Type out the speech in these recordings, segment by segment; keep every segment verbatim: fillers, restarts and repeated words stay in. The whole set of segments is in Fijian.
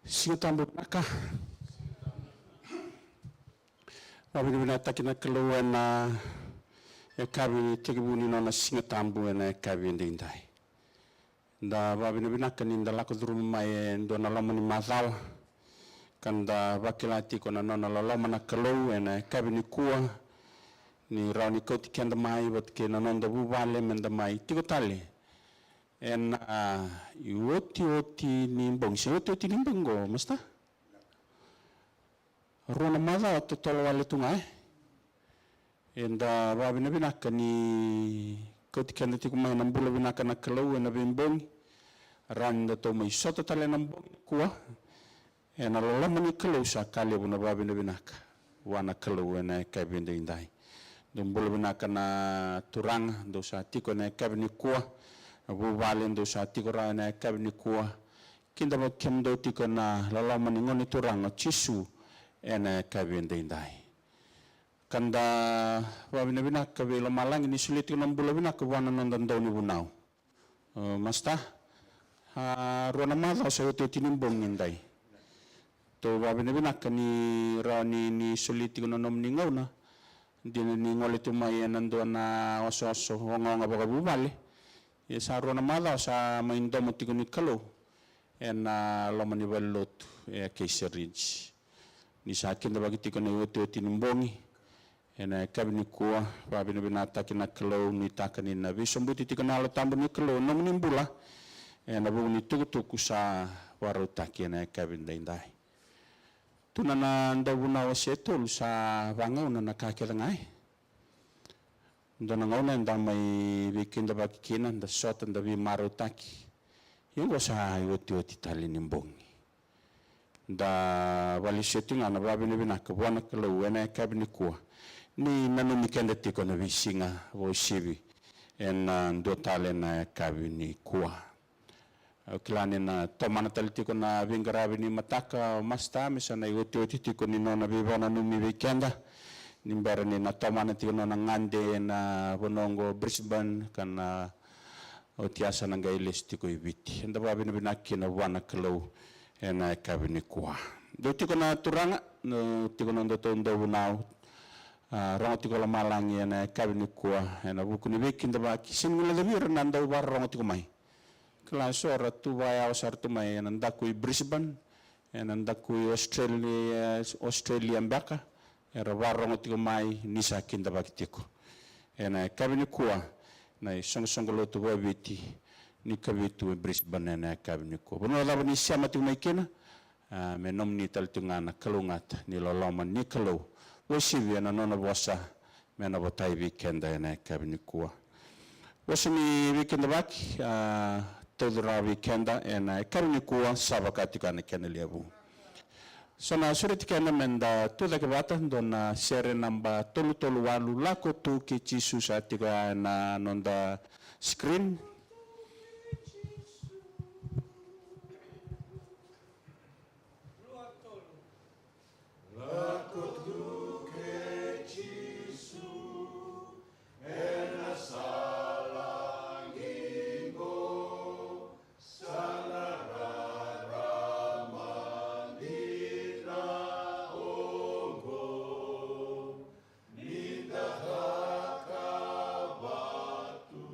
Siga Tabu vinaka. Vakavinavinakataki na Kalou ena yakavi ni tekivu ni nona Siga Tabu ena yakavi edaidai. Da vakavinavinaka ni da lako curuma mai e dua na loma ni macawa ka da vakila tiko na nona loloma na Kalou ena yakavi nikua, ni rawa ni kauti keda mai vata kei na noda vuvale me da mai tiko tale ena, a, iotioti ni bogi. Se iotioti ni bogi qo, Masta? Rua na macawa totolo wale tu ga, e? Eda vakavinavinaka ni kauti keda tiko mai na bula vinaka na Kalou ena veibogi. Rawa ni datou mai sota tale ena bogi nikua. Ena loloma ni Kalou sa ka levu na vakavinavinaka vua na Kalou ena yakavi edaidai. Dou bula vinaka na turaga, dou sa tiko ena yakavi nikua. Na vuvale, dou sa tiko rawa ena yakavi nikua. Kidavaki kemudou tiko na loloma ni Gone Turaga o Jisu ena yakavi edaidai. Ka da vakavinavinaka vei lomalagi ni solia tiko na bula vinaka vua na noda daunivunau. O, Masta, a, rua na macawa sa iotioti ni bogi edai. Tou vakavinavinaka ni rawa ni, ni solia tiko na nomuni gauna. Dina ni gole tu mai ena dua na osooso ogaoga vakavuvale. Ia sa rua na macawa sa mai domo tiko ni Kalou ena loma ni valenilotu e Acacia Ridge. Ni sa kidavaki tiko na iotioti ni bogi ena yakavi nikua, vakavinavinakataki na Kalou, nuitaka ni na veisobuti tiko na Yalo Tabu ni Kalou ena nomuni bula ena vuku ni tukutuku sa vakarautaki ena yakavi edaidai. Tu na, na dauvunau se tolu sa vagauna na ka kece ga, e? Dua na gauna eda mai veikidavaki kina, da sota, da veimarautaki. Ia oqo sa iotioti tale ni bogi. Da vakalesuya tiko ga na vakavinavinaka vua na Kalou ena yakavi nikua ni nanumi keda tiko na veisiga vakauasivi ena dua tale na yakavi nikua. Au kila ni na tomana tale tiko na veiqaravi ni mataka, o Masta, me sa na iotioti tiko ni nona veivakananumi vei keda. Ni bera ni na tomana tiko na nona gade ena vanua oqo Brisbane, ka na oti ya sa na qai lesu tiko i Viti. Eda vakavinavinaka kina vua na Kalou ena yakavi nikua. Dou tiko na turaga, dou tiko na nodatou dauvunau, a, rogo tiko lomalagi ena yakavi nikua, ena vuku ni veikidavaki. Sega ni guilecavi ira na dau vakarorogo tiko mai. Kila, so ra tu vakayawa sara tu mai ena daku i Brisbane, ena daku i Australia, Australia beka, era vakarorogo tiko mai ni sa kidavaki tiko. Ena yakavi nikua, na isoqosoqo lotu vakaviti ni kavitu e Brisbane ena yakavi nikua. Vanua cava ni sema tiko mai kina, a, me nomuni tale tiko ga na kalougata ni loloma ni Kalou. Uasivi ena nona vosa, me na votai vei keda ena yakavi nikua. Vosa ni veikidavaki, a, tauci rawa vei keda ena yakavi nikua, sa vaka tiko ga na kena levu. Sa na sureti keda me da tucake vata, dua na sere naba tolu tolu walu, Lako Tu Kei Jisu, sa tiko ena noda screen. Lako tu kei Jisu, ena sala qiqo, sa na rarama dina oqo, ni da cakava tu.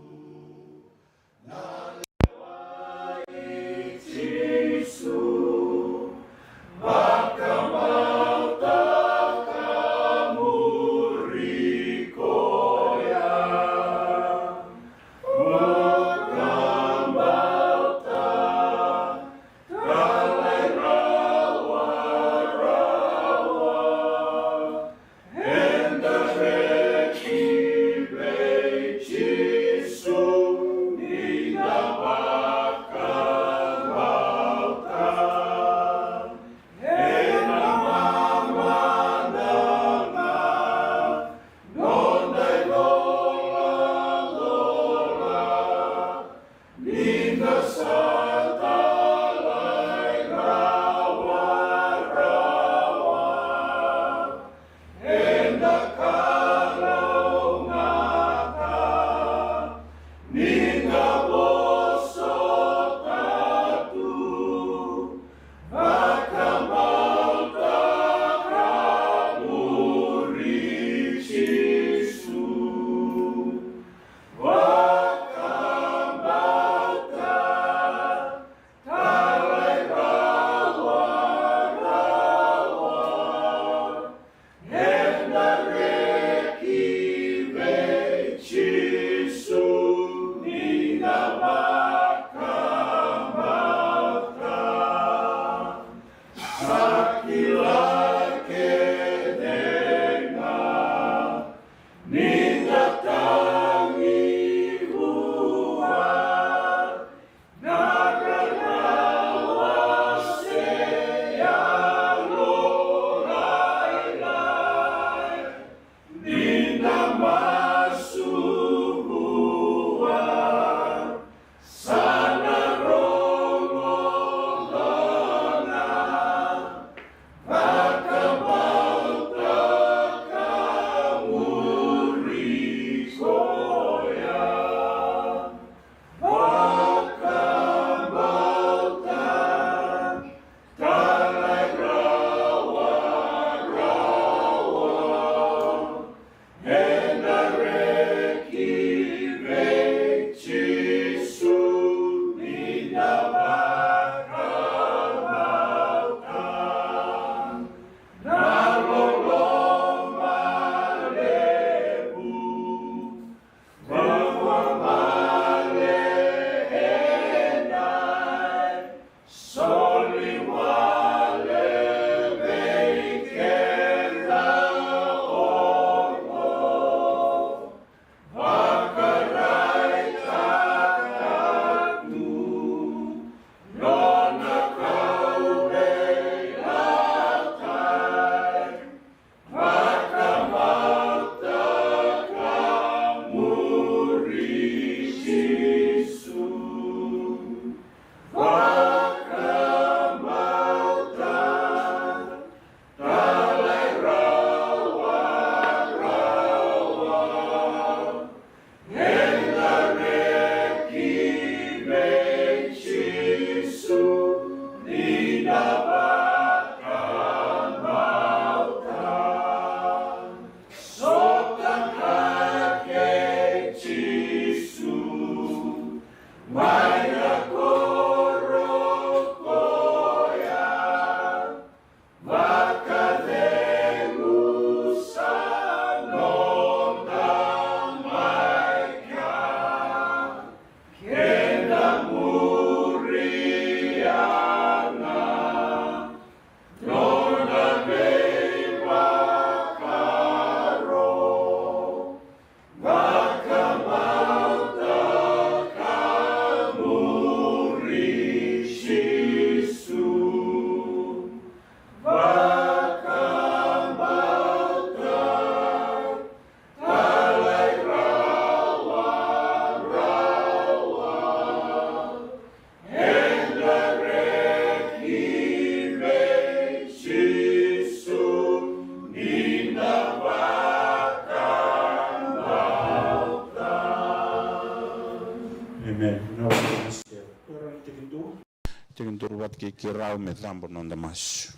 Vata kei keirau me cabo noda masu.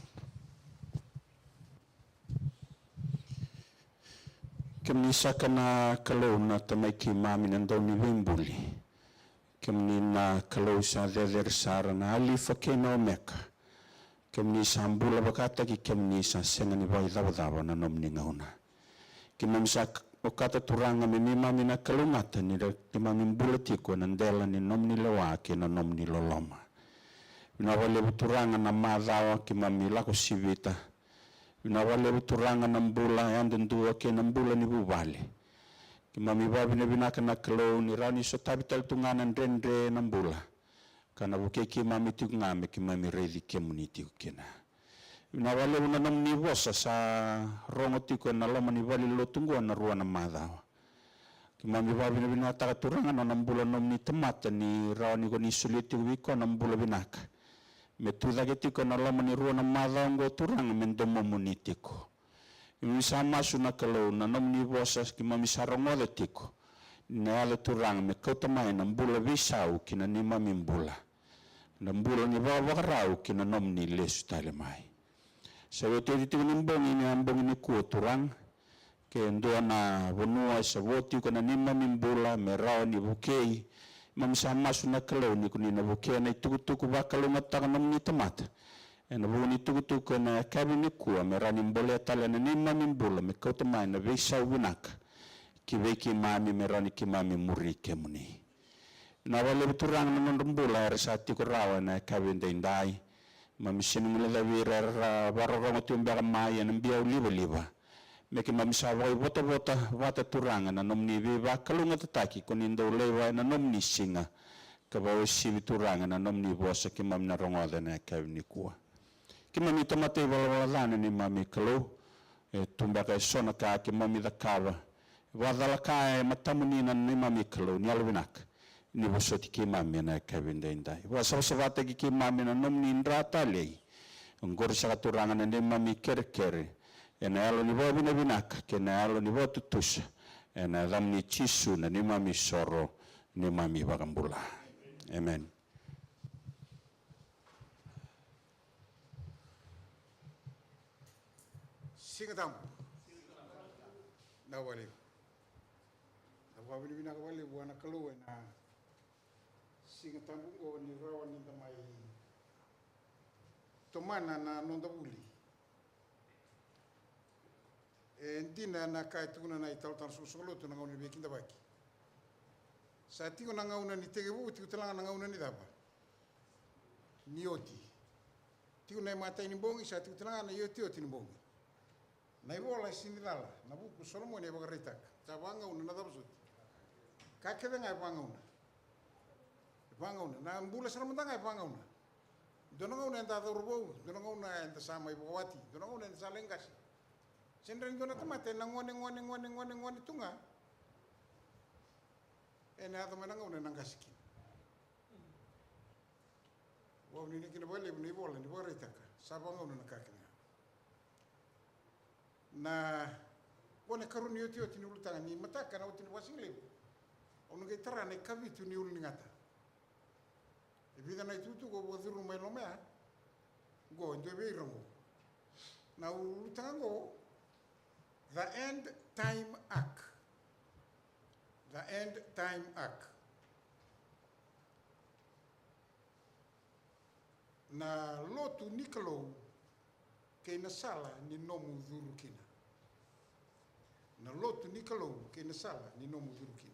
Kemuni saka na Kalou na Tamai keimami na Dauniveibuli. Kemuni na Kalou sa cecere sara, na Alifa kei na Omeka. Kemuni sa bula vakataki kemuni, sa sega ni vakaicavacava na nomuni gauna. Keimami sa okata Turaga me neimami na kalougata ni ra keimami bula tiko ena dela ni nomuni lewa kei na nomuni loloma. Vinaka vakalevu Turaga na macawa keimami lako sivita. Vinaka vakalevu Turaga na bula yadudua kei na bula ni vuvale. Keimami vakavinavinaka na Kalou ni rawa ni sotavi tale tu ga na dredre na bula, ka na vukei keimami tiko ga me keimami raici kemuni tiko kina. Vinaka vakalevu na nomuni vosa sa rogo tiko ena loma ni valenilotu oqo ena rua na macawa. Keimami vakavinavinakataka Turaga na nona bula na nomuni tamata ni rawa ni ko ni solia tiko vei koya na bula vinaka me tu cake tiko ena loma ni rua na macawa oqo Turaga me domomuni tiko. Keimami sa masu na Kalou na nomuni vosa keimami sa rogoca tiko, na yaco Turaga me kauta mai na bula veisau ki na neimami bula, na bula ni vakavakarau ki na nomuni lesu tale mai. Sa iotioti tiko ni bogi ni a bogi nikua Turaga, ke dua na vanua e sa vo tiko na neimami bula me rawa ni vukei. Keimami sa masu na Kalou ni ko ni na vukea na itukutuku vakalougatataka na nomuni tamata ena vuku ni tukutuku ena yakavi nikua me rawa ni bolea tale na neimami bula me kauta mai na veisau vinaka ki vei keimami me rawa ni keimami muri kemuni. Vinaka vakalevu Turaga na nodra bula era sa tiko rawa ena yakavi edaidai. Keimami sega ni guilecavi ira era vakarorogo tiko beka mai ena biau livaliva. Me keimami sa vakaivotavota vata Turaga na nomuni veivakalougatataki ko ni dau laiva ena nomuni siga, ka vakauasivi Turaga na nomuni vosa keimami na rogoca ena yakavi nikua. Keimami tamata ivalavala ca na neimami Kalou, e tu beka eso na ka keimami cakava e vakacalaka e matamuni na neimami Kalou ni yalovinaka, ni vosoti keimami ena yakavi edaidai. Vakasavasavataki keimami ena nomuni dra talei. Oqori saka Turaga na neimami kerekere ena yalo ni vakavinavinaka kei na yalo ni vakatutusa, ena yacamuni Jisu na neimami isoro, neimami iVakabula. Emeni. Siga Tabu. Na vakalevu. Na vakavinavinaka vakalevu vua na Kalou ena Siga Tabu oqo ni rawa ni da mai tomana na noda vuli. E dina na ka e tukuna na italatala soqosoqo lotu na gauna ni veikidavaki. Sa tiko na gauna ni tekivu, tiko tale ga na gauna ni cava? Ni oti. Tiko na imatai ni bogi, sa tiko tale ga na iotioti ni bogi. Na ivola e sega ni cala, na vuku Solomoni e vakaraitaka. Sa vagauna na cava soti? Ka kece ga e vagauna. E vagauna. Na bula sara mada ga e vagauna. Dua na gauna eda cauravou, dua na gauna eda sa mai vakawati, dua na gauna eda sa lai qase. Se dra ni dua na tamata ena gone, gone, gone, gone, gone tu ga. Ena yaco mai na gauna ena qase kina. Vakavinavinaka kina vakalevu na ivola ni vakaraitaka. Sa vagauna na ka kece ga. Na gone karua ni otioti ni ulutaga ni mataka na oti ni vakasigalevu. Au na qai tara na ikavitu ni ulu ni gata. E vica na itukutuku au vakacuru mai loma ya. Qo, e dua vei ira qo. Na ulutaga qo, The End Time Arc. The End Time Arc. Na lotu ni Kalou kei na sala ni nomu curu kina. Na lotu ni Kalou kei na sala ni nomu curu kina.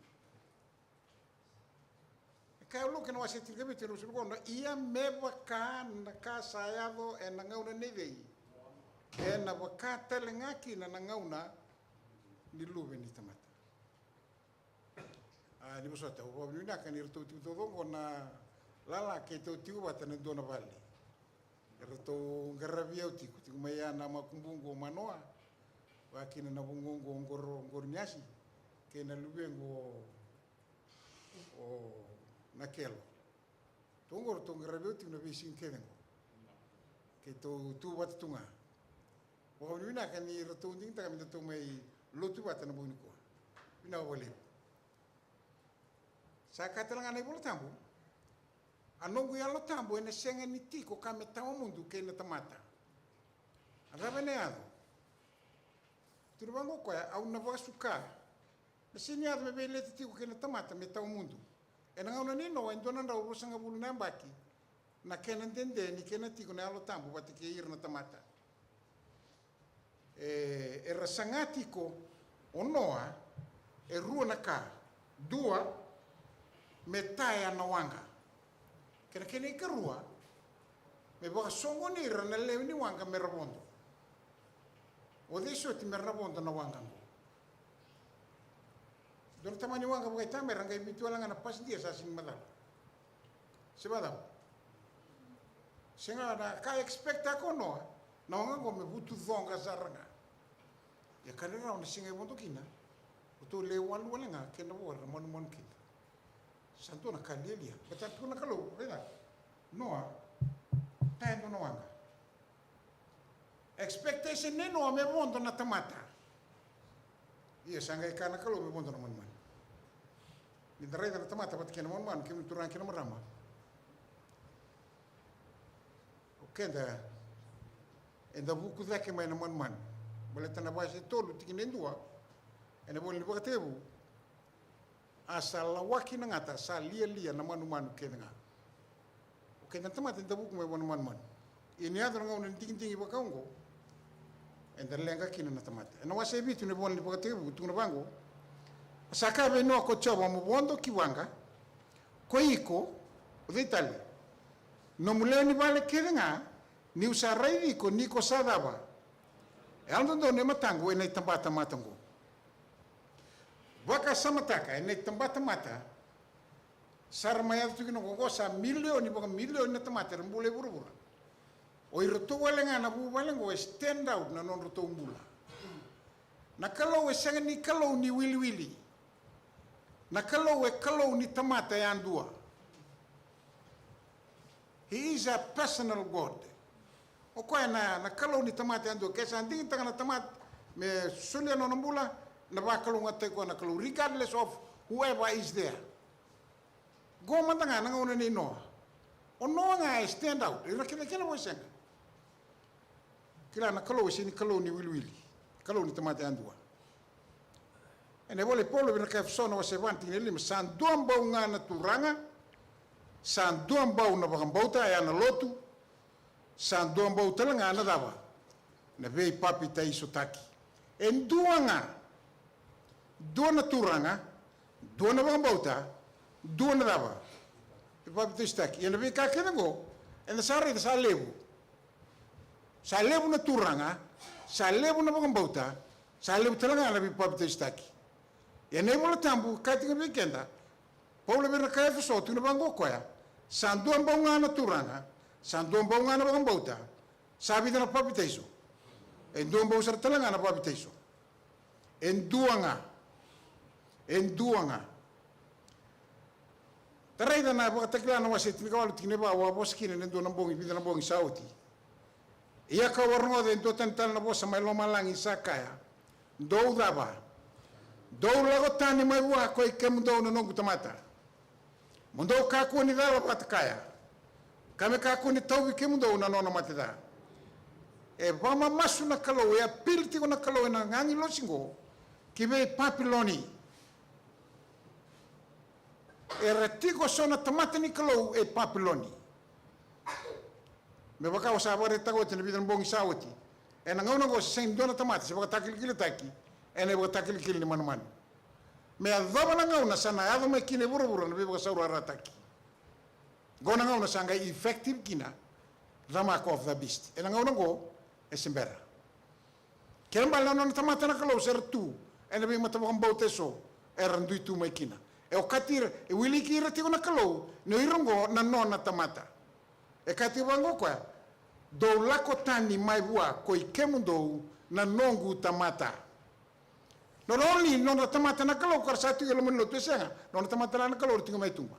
E kaya o Luke na wase tinikavitu, ruasagavulu ka ono, ia me vaka na ka sa yaco ena gauna nei cei, ena vaka tale ga kina na gauna ni Luve ni tamata. A, ni vosota, au vakavinavinaka ni ratou tiko taucoko oqo na lala keitou tiko vata na dua na vale. Eratou qaravi au tiko, tiko mai ya na makubu qo o Manoa, vakakina na vugo qo o Qoro, Qoro ni Asi, kei na luvequ o Nakelo. Tou qo ratou qaravi au tiko na veisiga kece qo. Keitou tu vata tu ga. Vakavinavinaka ni ratou digitaka me datou mai lotu vata na bogi nikua. Vinaka vakalevu. Sa kaya tale ga na iVola Tabu, A noqu Yalo Tabu ena sega ni tiko ka me tawa mudu kei na tamata. A cava ena yaco? Tukuna vaqo o koya, au na vakasuka na sega ni yaco me veileti tiko kei na tamata me tawa mudu. Ena gauna nei Noa e dua na drau ruasagavulu na yabaki na kena dede ni kena tiko na Yalo Tabu vata kei ira na tamata. E, era saga tiko o Noa e rua na ka. Dua, me taya na waqa. Kei na kena ikarua, me vakasoqoni ira na lewe ni waqa me ra vodo. O cei soti me ra na vodo na waqa oqo? Dua na tamani waqa vakaitamera, qai vitu wale ga na pasidia sa sega ni macala. Se vakacava? Sega, na ka expect-taka o Noa, na waqa oqo me vutu coqa sara ga. Ia ka rerau na siga e vodo kina, o tou lewe walu wale ga kei na vo era manumanu kina. Sa dua na ka lialia. Baleta tukuna na Kalou, raica, Noa, taya e dua na waqa. Expectation nei Noa me vodo na tamata. Ia sa qai kaya na Kalou me vodo na manumanu. Ni da raica na tamata vata kei na manumanu, kemuni turaga kei na marama, o keda eda vuku cake mai na manumanu. Baleta na wase tolu tikina e dua ena ivola ni Vakatekivu, a sa lawaki na gata, sa lialia na manumanu kece ga. O keda na tamata eda vuku mai vua na manumanu. Ia ni yaco na gauna ni digidigi vaka oqo, eda leqa kina na tamata. Ena wase e vitu na ivola ni Vakatekivu, tukuna vaqo, a sa kaya vei Noa ko Jiova, mo vodo ki waqa, ko iko, o cei tale, nomu lewe ni vale kece ga, niu sa raici iko ni ko sa cava? E yalododonu e mataqu ena itabatamata oqo. Vakasamataka, ena itabatamata sa ra mai yaco tu kina oqo, oqo sa milioni vakamilioni na tamata era bula e vuravura. O iratou wale ga na vuvale oqo e stand out na nodratou bula. Na Kalou e sega ni Kalou ni wiliwili. Na Kalou e Kalou ni tamata yadua. He is a personal God. O koya na, na Kalou ni tamata yadua. Ke sa digitaka na tamata me solia nona bula, na vakalougatataki koya na Kalou, regardless of whoever is there. Qo mada ga na gauna nei Noa. O Noa ga e stand out. Ira kece kina vo e sega. Kila na Kalou e sega ni Kalou ni wiliwili. Kalou ni tamata yadua. Ena ivola i Paula vei ira na kai Efeso na wase va tikina e lima, sa dua bau ga na Turaga, sa dua bau na vakabauta, ya na lotu, sa dua bau tale ga na cava? Na veipapitaisotaki. E dua ga. Dua na Turaga, dua na vakabauta, dua na cava? Veipapitaisotaki. Ia na veika kece oqo eda sa raica sa levu. Sa levu na Turaga, sa levu na vakabauta, sa levu tale ga na veipapitaisotaki. Ia na iVola Tabu e kaya tiko vei keda, Paula vei ira na kai Efeso, tukuna vaqo o koya, sa dua bau ga na Turaga, sa dua bau ga na vakabauta, sa vica na papitaiso? E dua bau sara tale ga na papitaiso. E dua ga. E dua ga. Da raica na Vakatakila na wase tinikawalu tikina e va, au a vosa kina ena dua na bogi, vica na bogi sa oti. Ia kau a rogoca e dua tani tale na vosa mai lomalagi sa kaya, dou cava? Dou lako tani mai vua koi kemudou na noqu tamata. Mo dou kakua ni cala vata kaya, ka me kakua ni tauvi kemudou na nona mate ca. E vakamamasu na Kalou, e apili tiko na Kalou ena agilosi oqo ki vei Papiloni. Era tiko so na tamata ni Kalou e Papiloni. Me vaka au sa vakaraitaka oti ena vica na bogi sa oti, ena gauna oqo se sega ni dua na tamata se vakatakilakilataki ena ivakatakilakilataki ni manumanu. Me yacova na gauna sa na yaco mai kina e vuravura na veivakasaurarataki. Oqo na gauna sa qai effective kina the mark of the beast. Ena gauna oqo e se bera. Kena ibalebale na nona tamata na Kalou se ra tu ena veimata vakabauta eso era dui tu mai kina. E okati ira, e wiliki ira tiko na Kalou ni o ira oqo na nona tamata. E kaya tiko vaqo o koya, dou lako tani mai vua koi kemudou na noqu tamata. Not only nona tamata na Kalou ka ra sa tiko e loma ni lotu, e sega, nona tamata la na Kalou era tiko mai tuba.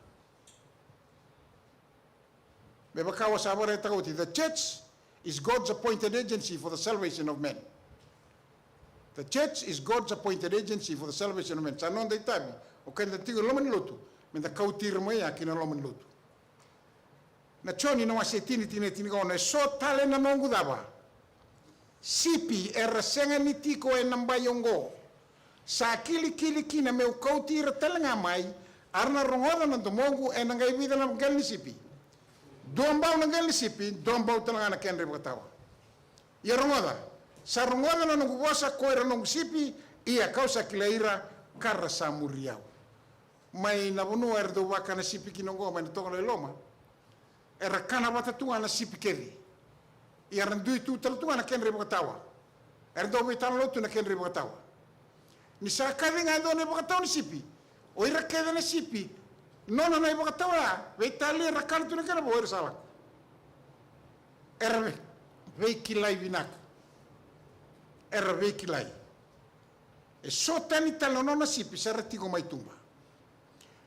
Me vaka au sa vakaraitaka oti, the church is God's appointed agency for the salvation of men. The church is God's appointed agency for the salvation of men. Sa noda itavi o keda tiko e loma ni lotu me da kauti ira mai ya ki na loma ni lotu. Na Joni na wase tini, tikina e tinikaono: E so tale na noqu cava, sipi era sega ni tiko ena bai oqo, sa kilikili kina me'u kauti ira tale ga mai, a ra na rogoca na domoqu. Ena qai vica na qele ni sipi? Dua bau na qele ni sipi, dua bau tale ga na kedra ivakatawa. Ia rogoca, sa rogoca na noqu vosa ko ira noqu sipi, ia ka'u sa kilai ira, ka ra sa muri au. Mai na vanua era dau vakana sipi kina oqo mai na tokalau i loma, era kana vata tu ga na sipi kece. Ia era dui tu tale tu ga na kedra ivakatawa. Era dau veitalanoa tu na kedra ivakatawa. Ni sa kaci ga e dua na ivakatawa ni sipi, o ira kece na sipi, nona na ivakatawa ya, veitalia era kana tu na kena vo, o ira sa lako. Era vei, veikilai vinaka. Era veikilai. E so tani tale na nona sipi sa ra tiko mai tuba.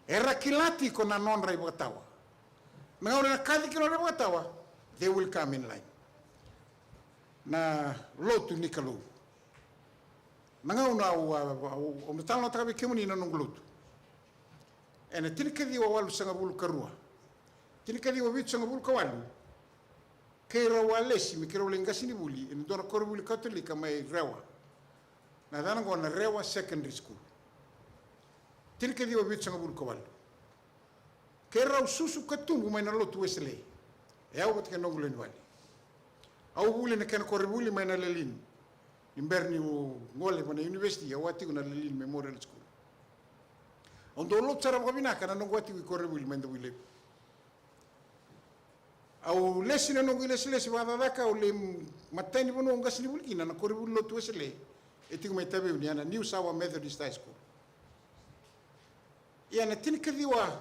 Era kila tiko na nodra ivakatawa. Na gauna na kaci kina nodra ivakatawa, they will come in line. Na lotu ni Kalou. Na gauna au, au, au, au na talanoataka vei kemuni na noqu lotu. Ena tinikaciwa walusagavulu ka rua, tinikaciwa vitusagavulu ka walu, keirau a lesi me keirau lai qasenivuli ena dua na koronivuli Katolika mai Rewa. Na yacana oqo na Rewa Secondary School. Tinikaciwa vitusagavulu ka walu. Keirau susu katubu mai na lotu Wesele, e au vata kei na noqu lewenivale. Au vuli na kena koronivuli mai na Lelean. Ni bera ni'u gole mai na univesiti, au a tiko na Lelean Memorial School. Au dau lotu sara vakavinaka na noqu a tiko i koronivuli mai Davuilevu. Au lesi na noqu ilesilesi vakacakacaka, au lai matai ni vanua au qasenivuli kina na koronivuli lotu Wesele, e tiko mai Taveuni, ya na New Sawa Methodist High School. Ia na tinikaciwa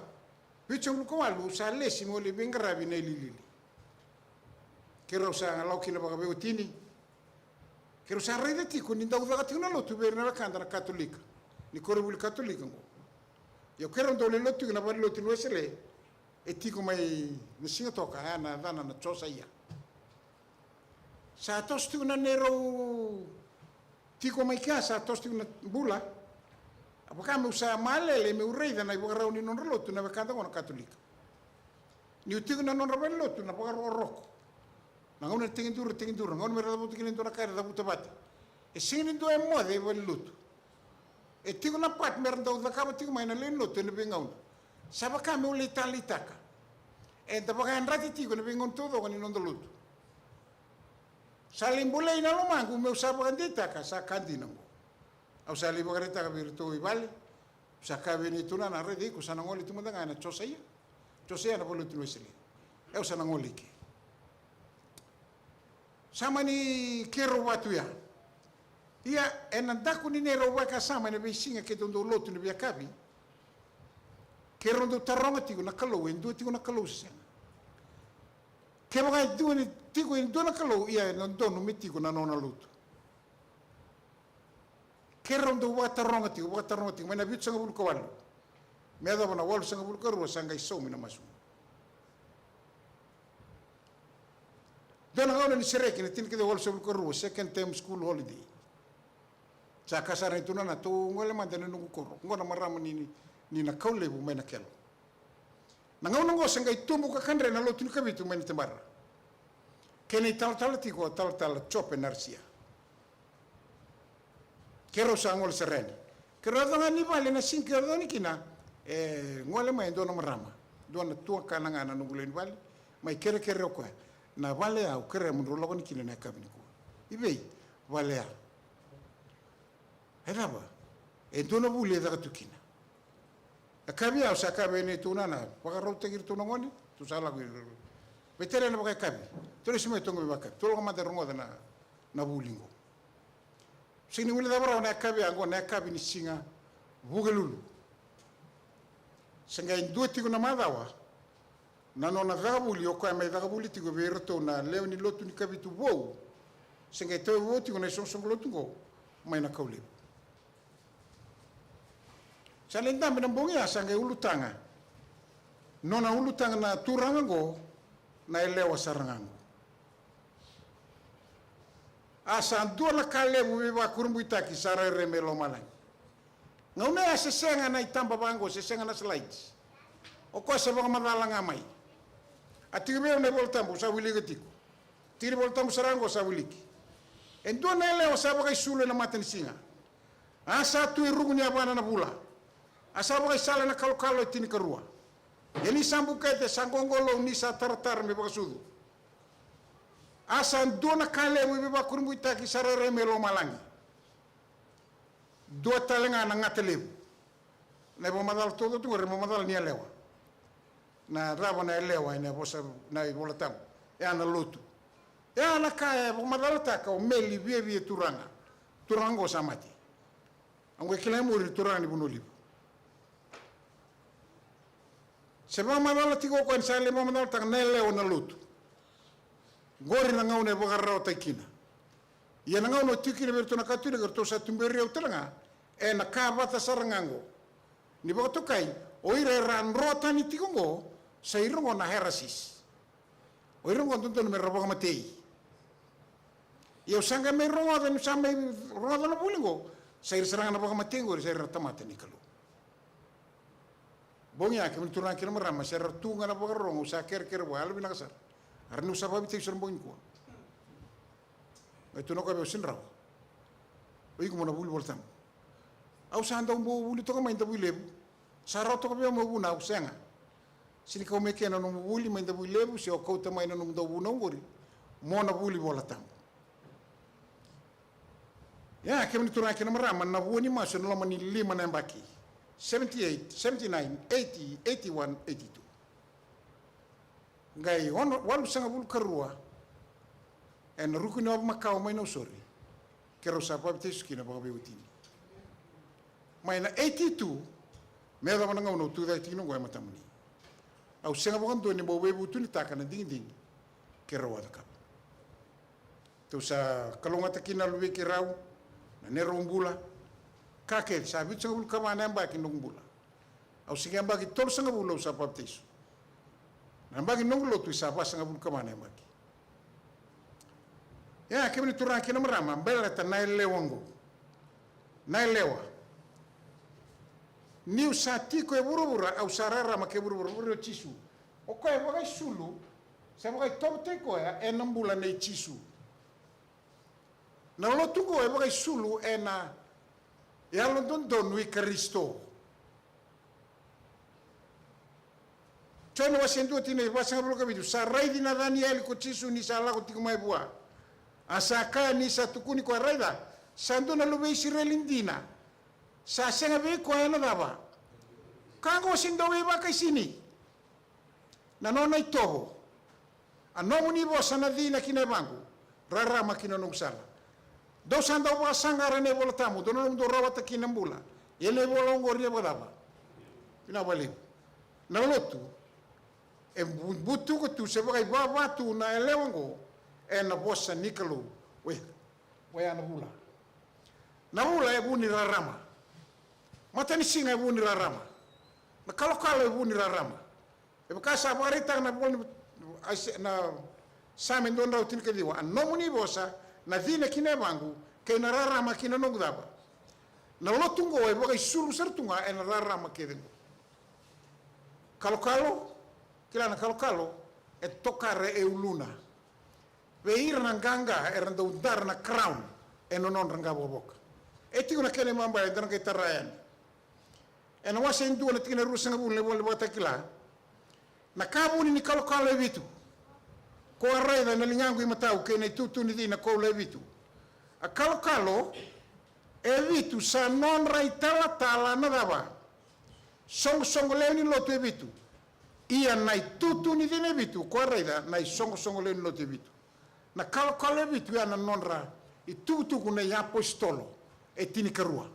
vitusagavulu ka walu au sa lesi meu lai veiqaravi na ililili. Keirau sa lako kina vakaveiwatini. Keirau sa raica tiko ni dau caka tiko na lotu vei ira na wekada na Katolika, ni koronivuli Katolika oqo. Ia keirau dau lai lotu tiko na valenilotu ni Wesele, e tiko mai na Sigatoka, ya na yacana na Josaia. Sa toso tiko na neirau tiko mai kea, sa toso tiko na bula. A vaka meu sa malele meu raica na ivakarau ni nodra lotu na wekada oqo na Katolika. Ni'u tiko na nodra valenilotu na vakarokoroko. Na gauna na tegiduru, tegiduru, na gauna mera cavuta kina e dua na ka era cavuta vata. E sega ni dua e moce e valenilotu. E tiko na part mera dau cakava tiko mai na lewe ni lotu ena veigauna. Sa vaka meu lai taleitaka. Eda vakayadrati tiko ena veigauna taucoko ni noda lotu. Sa lai bolei na lomaqu meu sa vakadeitaka sa ka dina oqo. Au sa lai vakaraitaka vei iratou i vale. Sa kaya vei na itunana, raica iko sa na gole tu mada ga ena Josaia. Josaia na valenilotu ni Wesele. Au sa na gole i ke. Sa mani keirau vaka tu ya. Ia ena daku ni neirau vakasama ena veisiga keitou dau lotu ni veiyakavi, keirau dau taroga tiko na Kalou, e dua tiko na Kalou se sega. Kevaka e dua ni tiko e dua na Kalou, ia e dodonu me tiko na nona lotu. Keirau dau vakataroga tiko, vakataroga tiko mai na vitusagavulu ka walu me yacova na walusagavulu ka rua, sa qai saumi na masu. Dua na gauna ni sereki na tinikaciwa walusagavulu ka rua, second term school holiday. Sa kaya sara na itunana, tou gole mada ena noqu koro. Oqo na marama ni, ni, ni Nakaulevu mai Nakelo. Na gauna oqo sa qai tubu ka kadre na lotu ni Kavitu mai Natibara. Kena italatala tiko o talatala Jope Naresia. Keirau sa gole sara yani. Keirau yaco ga ni vale, na siga keirau yaco yani kina, e gole mai e dua na marama. Dua na tuakana ga na noqu lewe ni vale. Mai kerekere o koya. Na vale ya au kerea mo drau lako yani kina ena yakavi nikua. I vei? Vale ya. E cava? E dua na vuli e caka tu kina. Yakavi ya au sa kaya vei neitou nana, vakarautaki iratou na gone, tou sa lako i, veitalia na vakayakavi. Tou lesi mai, tou qai vakayakavi, tou lako mada rogoca na, na vuli qo. Sega ni guilecava rawa na yakavi ya, qo na yakavi ni siga Vukelulu. Se qai dua tiko na macawa, na nona cakavuli, o koya mai cakavuli tiko vei iratou na lewe ni lotu ni Kavitu vou. Se qai tauvi vou tiko na isoqosoqo lotu qo mai Nakaulevu. Sa lai dabe na bogi ya, sa qai ulutaga. Nona ulutaga na turaga qo, na yalewa sara ga qo. A sa dua na ka levu veivakurabuitaki sa rairai mai lomalagi. Gauna ya se sega na itaba vaqo, se sega na slides. O koya sa vakamacala ga mai. A tiko vei au na iVola Tabu, sa wilika tiko. Tiki ni Vola Tabu sara oqo sa wiliki. E dua na yalewa sa vakaisulu ena matanisiga. A sa tu e ruku ni yavana na vula. A sa vakaisala ena kalokalo e tinikarua. Ia ni sa bukete sa qoqolou ni sa taratara me vakasucu. A sa dua na ka levu e veivakurabuitaki sa rairai mai lomalagi. Dua tale ga na gata levu. Na ivakamacala taucoko tu qori e vakamacala ni yalewa. Na cava na yalewa ena vosa na iVola Tabu? E a na lotu. E a na ka e vakamacalataka o Meli Viavia Turaga. Turaga oqo sa mate. Au qai kila e muri ni turaga ni Vanua Levu. Se vakamacala tiko o koya ni sa lai vakamacalataka na yalewa na lotu. Qori na gauna e vakararawataki kina. Ia na gauna o tiko kina vei iratou na katolika, eratou sa tuberi au tale ga ena ka vata sara ga oqo. Ni vakatokai, o ira era dro tani tiko oqo, sa ira oqo na heresies. O ira oqo dodonu me ra vakamatei. Ia au sa qai mai rogoca, ni sa mai rogoca na vuli oqo, sa ira sara ga na vakamatei oqori, sa ira na tamata ni Kalou. Bogi ya, kemuni turaga kei na marama, se ra tu ga na vakarorogo, au sa kerekere vua, yalovinaka sara. Era niu sa vavitaki sara bogi nikua. Qai tukuna o koya vei au, sega ni rawa. O iko mo na vuli Vola Tabu. Au sa dau bau vuli toka mai Davuilevu. Sa rawa toka vei au meu vunau, sega. Sega ni kau mai kea na nomu vuli mai Davuilevu, se o kauta mai na nomu dau vunau oqori mo na vuli Vola Tabu. Ia, kemuni turaga kei na marama, na vua ni masu ena loma ni lima na yabaki. Seventy-eight, seventy-nine, eighty, eighty-one, eighty-two. Qai ono, walusagavulu karua ena ruku ni Ovamakawa mai Nausori, keirau sa vavitaiso kina vakaveiwatini. Mai na eighty-two, me yacova na gauna au tucake tiko kina oqo e matamuni. Au sega vakadua ni bau veivutunitaka na digidigi keirau a cakava. Tou sa kalougata kina na luvei keirau, na neirau bula. Ka kece, sa vitusagavulu kava na yabaki noqu bula. Au se qai yabaki tolusagavulu au sa papitaiso. Na yabaki noqu lotu e sa vasagavulu kava na yabaki. Ia, kemuni turaga kei na marama, baleta na yalewa oqo. Na yalewa. Niu sa tiko e vuravura, au sa rarama ke vuravura, vuravura o Jisu. O koya e vakaisulu, se vakaitovotaki koya ena bula nei Jisu. Na lotu oqo e vakaisulu ena yalododonu i Karisito. Joni wase dua tikina e vasagavulu ka vitu, sa raici Nacanieli ko Jisu ni sa lako tiko mai vua. A sa kaya ni sa tukuni koya, raica, sa dua na luve i Isireli dina. Sa sega vei koya na cava? Ka oqo se dau veivakaisini. Na nona itovo. A nomuni vosa na cina ki na yavaqu, rarama ki na noqu sala. Dou sa dau vakasaqara na iVola Tabu, dou na noqu dau rawata ki na bula. Ia na ivola oqori e vakacava? Vinaka vakalevu. Na lotu e bu-, butuka tu se vakaivava tu na yalewa oqo ena vosa ni Kalou. Oya, oya na vula. Na vula e vu ni rarama. Matanisiga e vu ni rarama. Na kalokalo e vu ni rarama. E vaka sa vakaraitaka na vola ni Aise-, na Same dua drau tinikaciwa, a nomuni vosa na cina ki na yavaqu, kei na rarama ki na noqu cava? Na lotu oqo e vakaisulu sara tu ga ena rarama kece oqo. Kalokalo, kila na kalokalo e tokara e uluna. Vei ira na qaqa era dau dara na crown ena nodra qavokavoka. E tiko na kena imabala eda na qai tara yani. Ena wase e dua na tikina e ruasagavulu na ivola ni Vakatakila. Na ka vuni ni kalokalo e vitu. Ko a raica na ligaqu imatau kei na itutu ni cina koula e vitu. A kalokalo e vitu sa nodra italatala na cava? Soqosoqo lewe ni lotu e vitu. Ia na itutu ni cina e vitu, ko a raica na isoqosoqo lewe ni lotu e vitu. Na kalokalo e vitu ya na nodra itukutuku na iapositolo e tinikarua.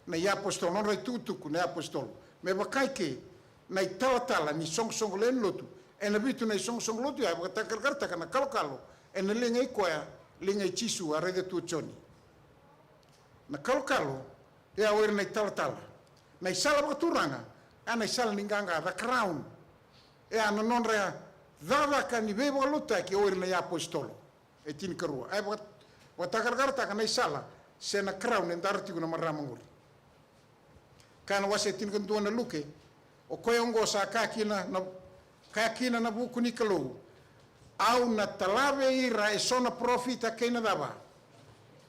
Na iapositolo, nodra itukutuku na iapositolo. Me vaka i ke na italatala ni soqosoqo lewe ni lotu. Ena vitu na isoqosoqo lotu ya e vakatakarakarataka na kalokalo ena liga i koya, liga i Jisu a raica tu o Joni. Na kalokalo, e a o ira na italatala. Na isala vakaturaga, a na isala ni qaqa, the crown. E a na nodra cakacaka ni veivakalotutaki o ira na iapositolo. E tinikarua. A e vaka-, vakatakarakarataka na isala, se na crown e dara tiko na marama qori. Ka na wase tinikadua na Luke, o koya oqo sa kaya kina na, Kaya kina na vuku ni Kalou, au na tala vei ira e so na parofita kei na cava?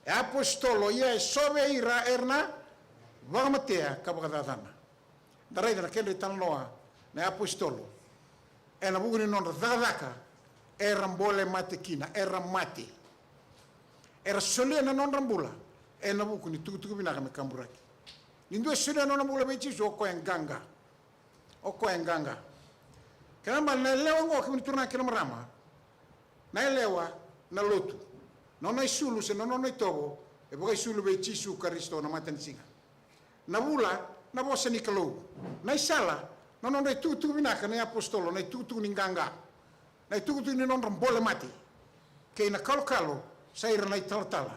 E apositolo, ia e so vei ira era na vakamatea ka vakacacana. Da raica na kedra italanoa na apositolo. Ena vuku ni nodra cakacaka, era bole mate kina, era mate. Era solia na nodra bula ena vuku ni tukutuku vinaka me kaburaki. Ni dua e solia na nona bula vei Jisu, o koya e qaqa. O koya e qaqa. Kena ibalebale na yalewa oqo, kemuni turaga kei na marama, na yalewa, na lotu, na nona isulu se na nona itovo e vakaisulu vei Jisu Karisito na matanisiga. Na vula, na vosa ni Kalou. Na isala, na nodra itukutuku vinaka na iapositolo, na itukutuku ni qaqa, na itukutuku ni nodra bole mate, kei na kalokalo sa ira na italatala.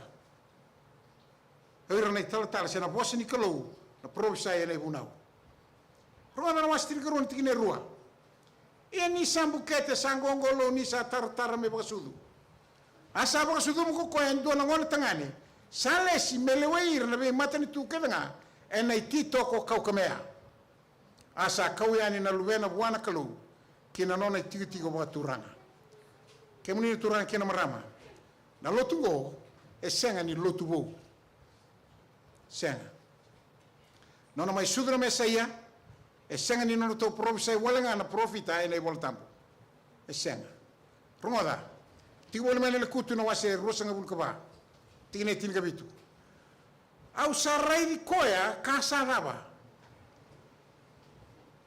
O ira na italatala se na vosa ni Kalou, na parofisai ena ivunau. Rogoca na wase tinikarua na tikina e rua. Ia ni sa bukete, sa qoqolou, ni sa taratara me vakasucu, a sa vakasucuma ko koya e dua na gonetagane, sa lesi me lewai ira na veimatanitu kece ga ena ititoko kaukamea. A sa kau yani na luvena vua na Kalou ki na nona itikotiko vakaturaga. Kemuni na turaga kei na marama, na lotu oqo e sega ni lotu vou. Sega. Nona mai sucu na Mesaia, e sega ni nodratou parofisai wale ga na parofita ena iVola Tabu. E sega. Rogoca. Tiko voli mai na Lekutu na wase ruasagavulu ka va, tikina e tinikavitu. Au sa raici koya ka sa cava?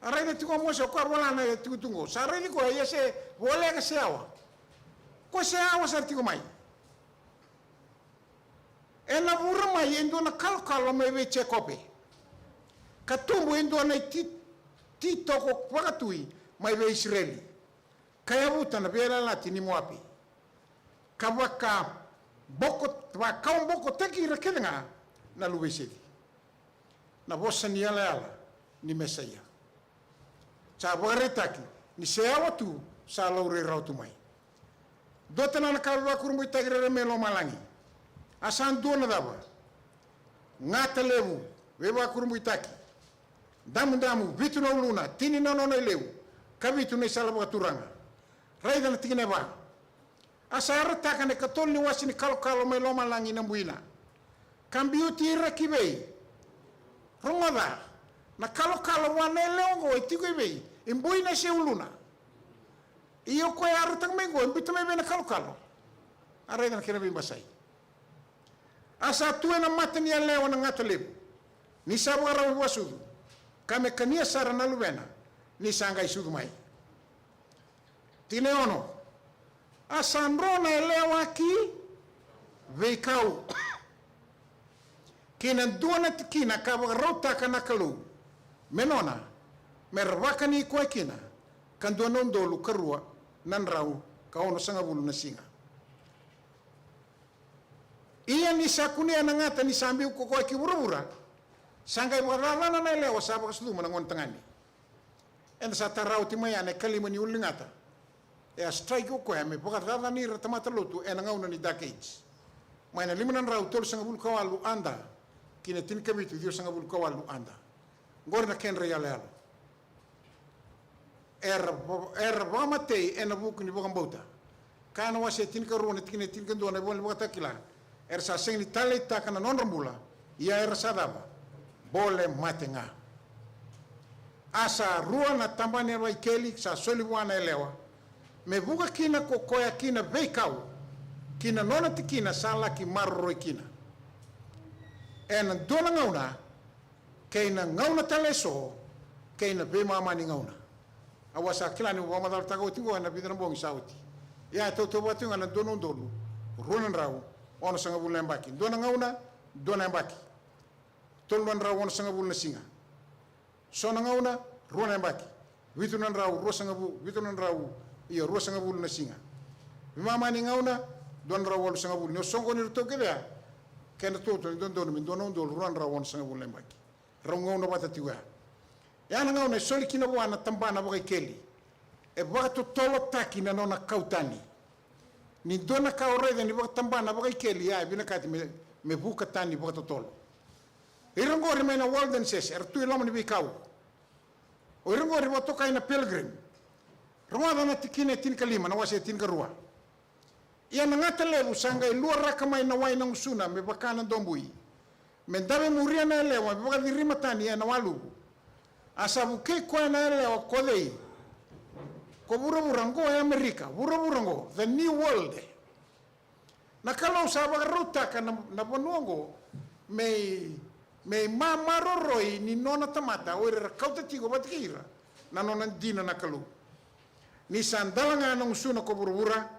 A raica tiko o Mose, o koya vola na itukutuku oqo. Sa raici koya, ia se voleka se yawa. Ko se yawa sa tiko mai. Ena vura mai e dua na kalokalo mai vei Jekope, ka tubu e dua na iti, ititoko vakatui mai vei Isireli, ka yavuta na veiyalayalati ni Moapi, ka vakaboko, vakawabokotaki ira kece ga na luve i Sethi. Na vosa ni yalayala ni Mesaia. Sa vakaraitaki ni se yawa tu, sa laurai rawa tu mai. Dua tale na ka veivakurabuitaki rairai mai lomalagi. A sa dua na cava? Gata levu veivakurabuitaki. Damudamu, vitu na uluna, tini na nona ilevu, ka vitu na isala vakaturaga. Raica na tikina e va. A sa yarataka na ikatolu ni wase ni kalokalo mai lomalagi na buina, ka biuti ira ki vei? Rogoca, na kalokalo vua na yalewa oqo e tiko i vei? E buina se uluna? Ia o koya e yarataka mai oqo e biuta mai vei na kalokalo? A raica na kena veibasai. A sa tu ena mata ni yalewa na gata levu, ni sa vakarau vakasucu, ka me kania sara na luvena ni sa qai sucu mai. Tikina e ono. A sa dro na yalewa ki veikau, kei na dua na tikina ka vakarautaka na Kalou me nona, me ra vakani koya kina, ka dua na udolu ka rua na drau ka onosagavulu na siga. Ia ni sa kunea na gata ni sa biu ko koya ki vuravura, sa qai vakacacana na yalewa, sa vakasucuma na gonetagane. Eda sa tara oti mai ya na ikalima ni ulu ni gata. E a strike o koya me vakacacani ira na tamata lotu ena gauna ni Dark Age, mai na lima na drau tolusagavulu ka walu A D ki na tinikavitu ciwasagavulu ka walu A D. Qori na kedra iyaloyalo. Era va-, era vakamatei ena vuku ni vakabauta. Kaya na wase tinikarua na tikina e tinikadua na ivola ni Vakatakila. Era sa sega ni taleitaka na nodra bula, ia era sa cava? Bole mate ga. A sa rua na taba ni vakaikeli sa soli vua na yalewa, me vuka kina ko koya ki na veikau, ki na nona tikina sa laki maroroi kina. Ena dua na gauna, kei na gauna tale eso, kei na veimama ni gauna. Au a sa kila niu vakamacalataka oti oqo ena vica na bogi sa oti. Ia e tautauvata tiko ga na dua na udolu rua na drau onosagavulu na yabaki. Dua na gauna, dua na yabaki. Tolu na drau onosagavulu na siga. So na gauna, rua na yabaki. Vitu na drau ruasagavulu, vitu na drau, io, ruasagavulu na siga. Veimama ni gauna, dua na drau walusagavulu. Ni o soqoni iratou kece ya, kedratou tu na dodonu me dua na udolu rua na drau onosagavulu na yabaki. Rau gauna vata tiko ya. Ya na gauna e soli kina vua na tabana vakaikeli. E vakatotolotaki na nona kau tani. Ni dua na ka o raica ni vakatabana vakaikeli, ya e vinakati me, me vuka tani vakatotolo. Ira oqori mai na Waldenses, era tu i loma ni veikau. O ira oqori vakatokai na Pilgrim. Rogoca na tikina e tinikalima, na wase e tinikarua. Ia na gata levu sa qai luaraka mai na wai na gusuna me vaka na dobui, me dave muria na yalewa, me vakacirima tani ena waluvu. A sa vukei koya na yalewa, ko cei? Ko vuravura oqo e Amerika, vuravura oqo, the new world. Na Kalou sa vakarautaka na, na vanua oqo me, me mamaroroi ni nona tamata, o ira era kauta tiko vata kei ira na nona dina na Kalou. Ni sa dala ga na gusuna ko vuravura,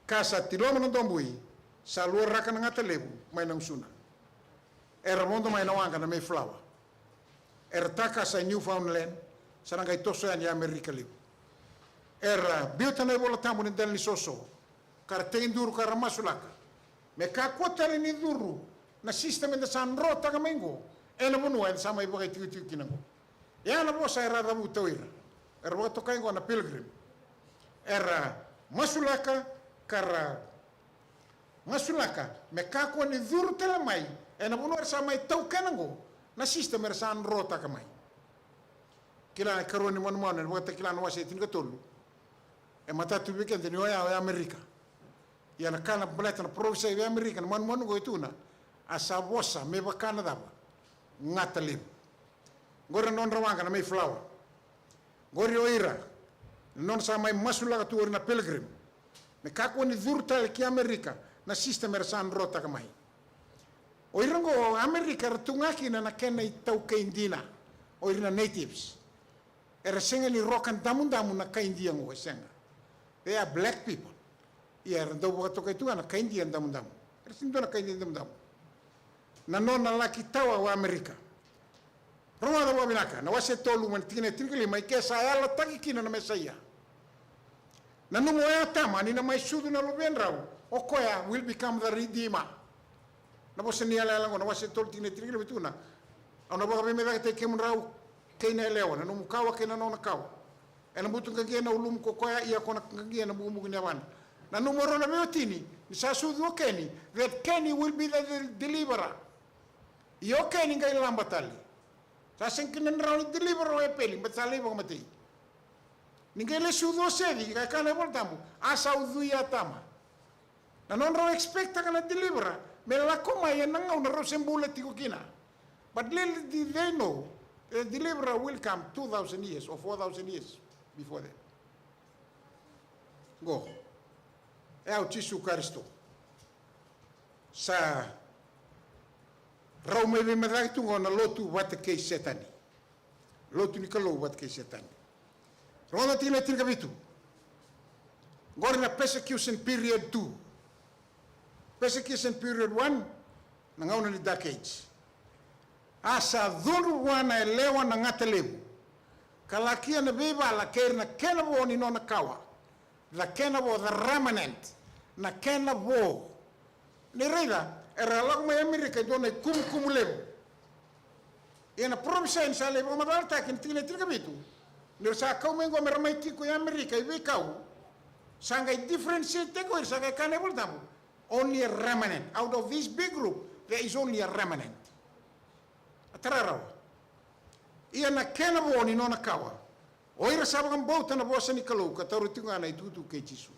ka sa tiloma na dobui, sa luaraka na gata levu mai na gusuna. Era vodo mai na waqa na Mayflower. Era takasa e Newfoundland, sa na qai toso yani e Amerika levu. Era biuta na iVola Tabu ni dela ni soso, ka ra tekiduru ka ra masulaka. Me kakua tale ni curu na system eda sa drotaka mai qo ena vanua eda sa mai vakaitikotiko kina qo. Ia na vosa era cavuta o ira, era vakatokai qo na pilgrim. Era masulaka ka ra masulaka me kakua ni curu tale mai ena vanua era sa mai taukena qo na system era sa drotaka mai. Kila na ikarua ni manumanu ena Vakatakila na wase e tinikatolu. E matata tu vei keda ni oya o Amerika. Ia na ka na baleta na parofisai vei Amerika na manumanu qo e tukuna, a sa vosa me vaka na cava? Gata levu. Qori na nodra waqa na Mayflower. Qori o ira na nodra sa mai masulaka tu, qori na pilgrim. Me kakua ni curu tale ki Amerika na system era sa drotaka mai. O ira qo Amerika era tu ga kina na kena itaukei dina, o ira na natives. Era sega ni roka damudamu na kai Idia qo, e sega. They are black people. Ia era dau vakatokai tu ga na kai Idia damudamu. Era sega ni dua na kai Idia damudamu. Na nona laki tawa o Amerika. Rogoca vakavinaka na wase tolu mai na tikina e tinikalima, i ke sa yalataki kina na Mesaia. Nanuma o Atama ni na mai sucu na luvedrau, o koya will become the redeemer. Na vosa ni yalayala qo na wase tolu tikina e tinikalima e tukuna, au na vakaveimecakataki kemudrau kei na yalewa, na nomu kawa kei na nona kawa. Ena butuqaqia na ulumu ko koya, ia ko na qaqia na bukubuku ni yavana. Nanuma o rau na veiwatini ni sa sucu o Keni, that Keni will be the, the deliverer. Ia o Keni qai laba tale. Sa sega kina ni rawa ni deliver o Epeli, baleta sa lai vakamatei. Ni qai lai sucu o Seci, qai kaya na iVola Tabu, a sa ucui Atama. Na nodrau expectaka na deliverer me lako mai ena gauna rau se bula tiko kina. But little did they know, the deliverer will come two thousand years or four thousand years before that. Qo e au Jisu Karisito. Sa rau mai veimecaki tu qo na lotu vata kei Setani. Lotu ni Kalou vata kei Setani. Rogoca tikina e tinikavitu. Qori na persecution period two. Persecution period one, na gauna ni Dark Age. A sa cudru vua na yalewa na gata levu, ka lakia na veivala kei ira na kena vo ni nona kawa. The kena vo, the remnant, na kena vo. Ni raica, era lako mai Amerika e dua na ikumukumu levu. Ia na parofisai ni sa lai vakamacalataki ena tikina e tinikavitu, ni ra sa kau mai qo me ra mai tiko e Amerika, i veikau, sa qai differentiate tiko, ira sa qai kaya na iVola Tabu, only a remnant. Out of this big group, there is only a remnant. A tara rawa. Ia na kena vo ni nona kawa, o ira sa vakabauta na vosa ni Kalou ka taura tiko ga na itukutuku kei Jisu.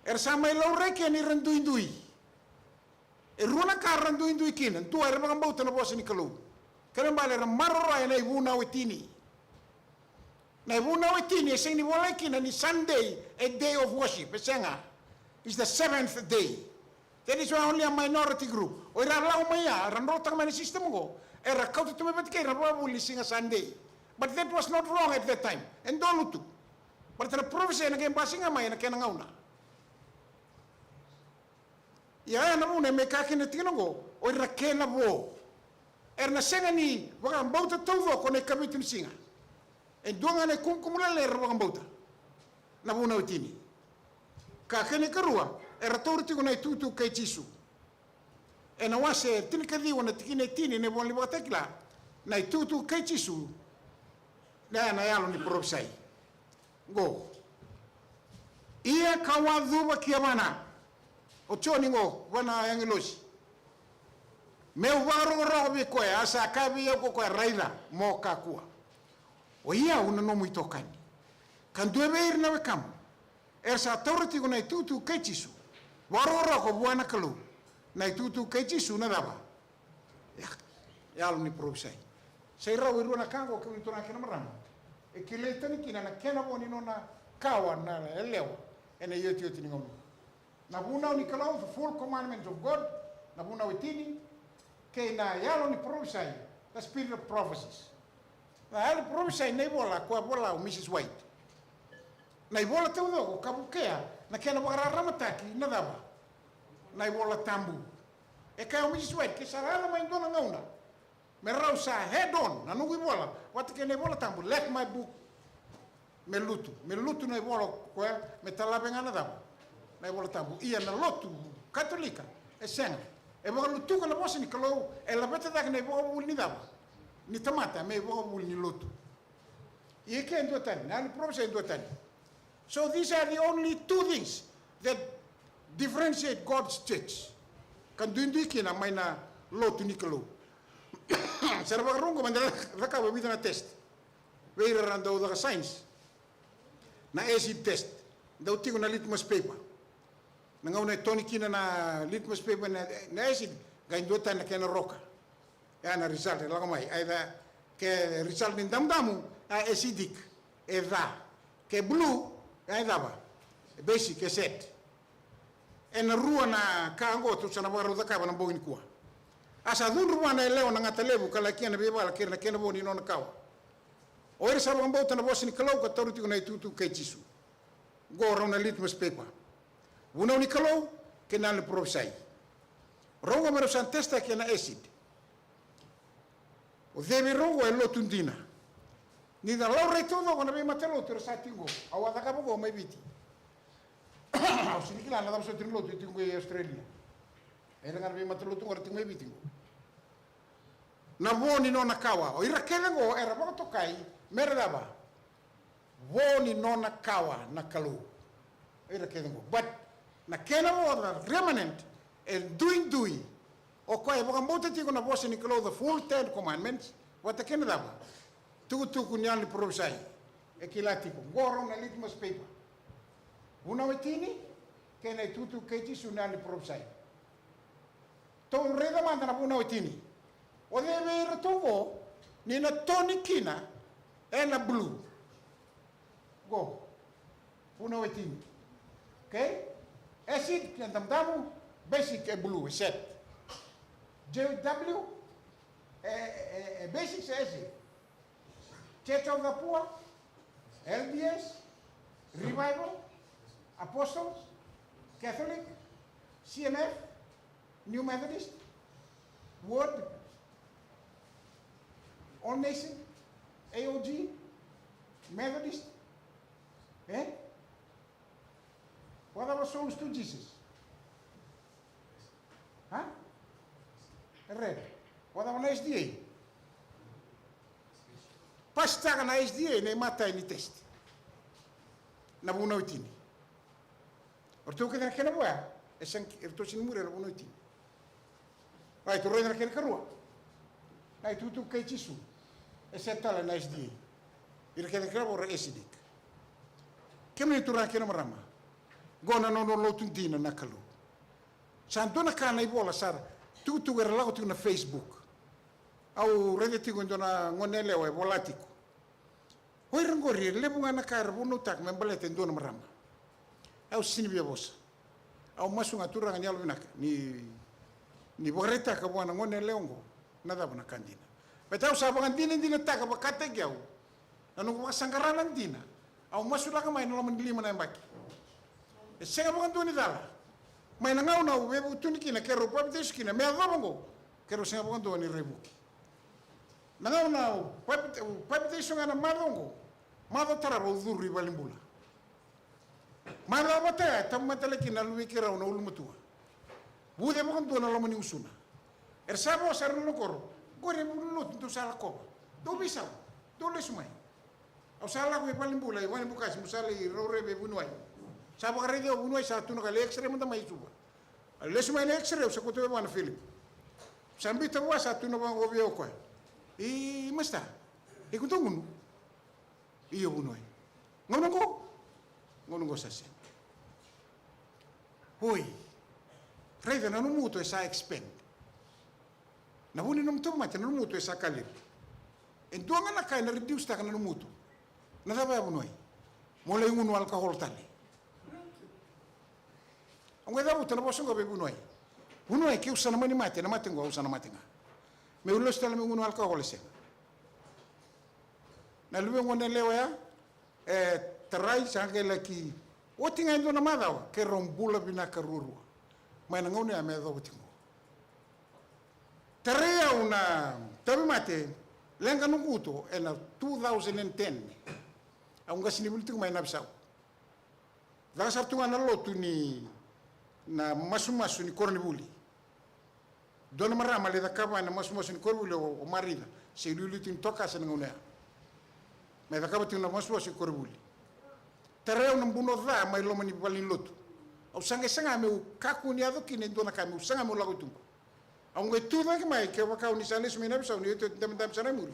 Era sa mai laurai kina ni ra duidui. E rua na ka ra duidui kina. Dua, era vakabauta na vosa ni Kalou. Kena bale era maroroya na ivunau e tini. Na ivunau e tini e sega ni volai kina ni Sunday a day of worship. E sega. It's the seventh day. That is why only a minority group. O ira lako mai ya, ra drotaka mai na system oqo, era kauta tu mai vata kei ira na vakavuli ni siga Sunday. But that was not wrong at that time. E donu tu. Baleta na parofisai ena qai basika mai ena kena gauna. Ia, oya na vuna e mai kaya kina na tikina oqo, o ira na kena vo. Era na sega ni vakabauta taucoko na ikavitu ni siga. E dua ga na ikumukumu lailai era vakabauta. Na vunau e tini. Ka kena ikarua, era taura tiko na itukutuku kei Jisu. Ena wase tinikaciwa na tikina e tini na ivola ni Vakatakila, na itukutuku kei Jisu, na, na yalo ni parofisai. Qo. Ia kau a cuva ki yavana. O Joni qo, vua na agilosi. Meu vakarokoroko vei koya, a sa kaya vei au ko koya, raica, mo kakua. O i au na nomu itokani. Ka dua vei ira na wekamu era sa taura tiko na itukutuku kei Jisu, vakarokoroko vua na Kalou. Na itukutuku kei Jisu na cava? Ya, yalo ni parofisai. Sa i rau e rua na ka oqo, kemuni turaga kei na marama. E kilai tani kina na kena vo ni nona kawa na yalewa ena iotioti ni gauna. Na vunau ni Kalou, the full commandments of God, na vunau e tini, kei na yalo ni parofisai, the spirit of prophecies. Na yalo ni parofisai, na ivola koya vola o Mrs White. Na ivola taucoko ka vukea na kena vakararamataki na cava? Na iVola Tabu. E kaya o Mrs White, ke sa yaco mai dua na gauna me rau sa head on na noqu ivola vata kei na iVola Tabu, let my book. Me lutu, me lutu na ivola koya, me talave ga na cava? Na iVola Tabu. Ia na lotu Katolika e sega. E vakalutuka na vosa ni Kalou, e laveta cake na ivakavuvuli ni cava? Ni tamata me ivakavuvuli ni lotu. Ia ke dua tani, na yalo ni parofisai e dua tani. So these are the only two things that differentiate God's church, ka duidui kina mai na lotu ni Kalou. Sa ra vakarau oqo meda cakava e vica na test. Vei ira era dau caka science, na acid test, dau tiko na litmus paper. Na gauna e toni kina na litmus paper na, na acid, qai dua tani na kena roka. Ya na result e lako mai. Either ke result ni damudamu, a, acidic, e ca. Ke blue, a, e cava? E basic, e set. Ena rua na ka oqo tou sa na vakarau cakava na bogi nikua. A sa cudru vua na yalewa na gata levu ka laki ena veivala kei ira na kena vo ni nona kawa. O ira sa vakabauta na vosa ni Kalou ka taura tiko na itukutuku kei Jisu. Qo rau na litmus paper. Vunau ni Kalou kei na yalo ni parofisai. Rau qo me rau sa testaki ena acid. O cei vei rau qo e lotu dina? Ni da laurai taucoko na veimatalotu era sa tiko qo. Au a cakava qo mai Viti. Au sega ni kila na cava soti ni lotu e tiko qo i Australia. E ira ga na veimatalotu qo era tiko mai Viti qo. Na vo ni nona kawa. O ira kece qo era vakatokai me ra cava? Vo ni nona kawa na Kalou. Ira kece qo. But na kena vo, the remnant, e duidui. O koya e vakabauta tiko na vosa ni Kalou, the full Ten Commandments, vata kei na cava? Tukutuku ni yalo ni parofisai. E kila tiko. Qo rau na litmus paper. Vunau e tini, kei na itukutuku kei Jisu na yalo ni parofisai. Tou raica mada na vunau e tini. O cei vei iratou qo ni na toni kina ena blue? Qo. Vunau e tini. Okay? Acid, e damudamu, basic, e blue, e set. J W, e, e, e basic, e acid. Church of the Poor, L D S, Revival, Apostles, Catholic, C M F, New Methodist, Word, All Nation, A O G, Methodist, eh? What about Souls to Jesus? Ha? Red. What about na S D A? Pasitaka na S D A na imatai ni test. Na vunau e tini. O ratou kece na kena vo ya, e sega, e ratou sega ni muria na vunau e tini. Right, tou raica na kena ikarua. Na itukutuku kei Jisu. E set tale na S D A. Ira kece na kena vo era acidic. Kemuni turaga kei na marama. Qo na nona lotu dina na Kalou. Sa dua na ka na ivola sara. Tukutuku era lako tiko na Facebook. Au raica tiko e dua na gone yalewa e vola tiko. O ira qori, e levu ga na ka era vunautaka me baleta e dua na marama. Au sega ni via vosa. Au masu ga, Turaga ni yalovinaka, ni, ni vakaraitaka vua na gone yalewa oqo na cava na ka dina. Baleta au sa vakadinadinataka vakataki au na noqu vakasaqara na dina. Au masulaka mai na loma ni lima na yabaki. E sega vakadua ni cala. Mai na gauna au veivutuni kina, keirau papitaiso kina, me yacova oqo, keirau sega vakadua ni raivuki. Na gauna au papita-, au papitaiso ga na macawa oqo, macawa tarava au curu i valenibula. Macawa vata ya, tauvimate tale kina na luvei keirau na ulumatua. Vuce vakadua na loma ni gusuna. Era sa vosa era na koro, qori e vuli lotu dou sa lakova. Dou veisau, dou lesu mai. Au sa lako i valenibula, i Valenibukasi, meu sa lai raurai vei vuniwai. Sa vakaraici au vuniwai, sa tu na ka, lai X-ray mada mai Suva. A lesu mai na X-ray, au sa kauta vei vua na Philip. Sa biuta vua, sa tukuna vaqo vei au o koya. I, Masta, iko dau gunu? Io vuniwai. Gauna qo, gauna qo sa sega. Oi, raica na nomu uto e sa expand. Na vu ni nomu tauvimate, na nomu uto e sa kaliri. E dua ga na ka ena reduce taka na nomu uto. Na cava ya, vuniwai? Mo lai gunu alcohol tale. Au qai cavuta na vosa qo vei vuniwai. Vuniwai, keu sa na mani mate, na mate qo au sa na mate ga. Meu lesu tale meu gunu alcohol e sega. Na luvequ na lewa ya, e tarai sa qai laki oti ga e dua na macawa, keirau bula vinaka ruarua. Mai na gauna ya me yacova tiko. Tarai au na tauvimate, leqa noqu uto ena two thousand and ten. Au qasenivuli tiko mai Navisau. Caka sara tu ga na lotu ni na masumasu ni koronivuli. Dua na marama lai cakava na masumasu ni koronivuli, o, o Marica, se iliuliu tiko ni Tokasa na gauna ya. Mai cakava tiko na masumasu ni koronivuli. Tarai au na buno ca mai loma ni valenilotu. Au sa qai saga meu kakua ni yaco kina e dua na ka, meu saga meu lako i tuba. Au qai tu cake mai, kevaka au ni sa lesu mai Navisau, ni oti, oti dabedabe sara i muri.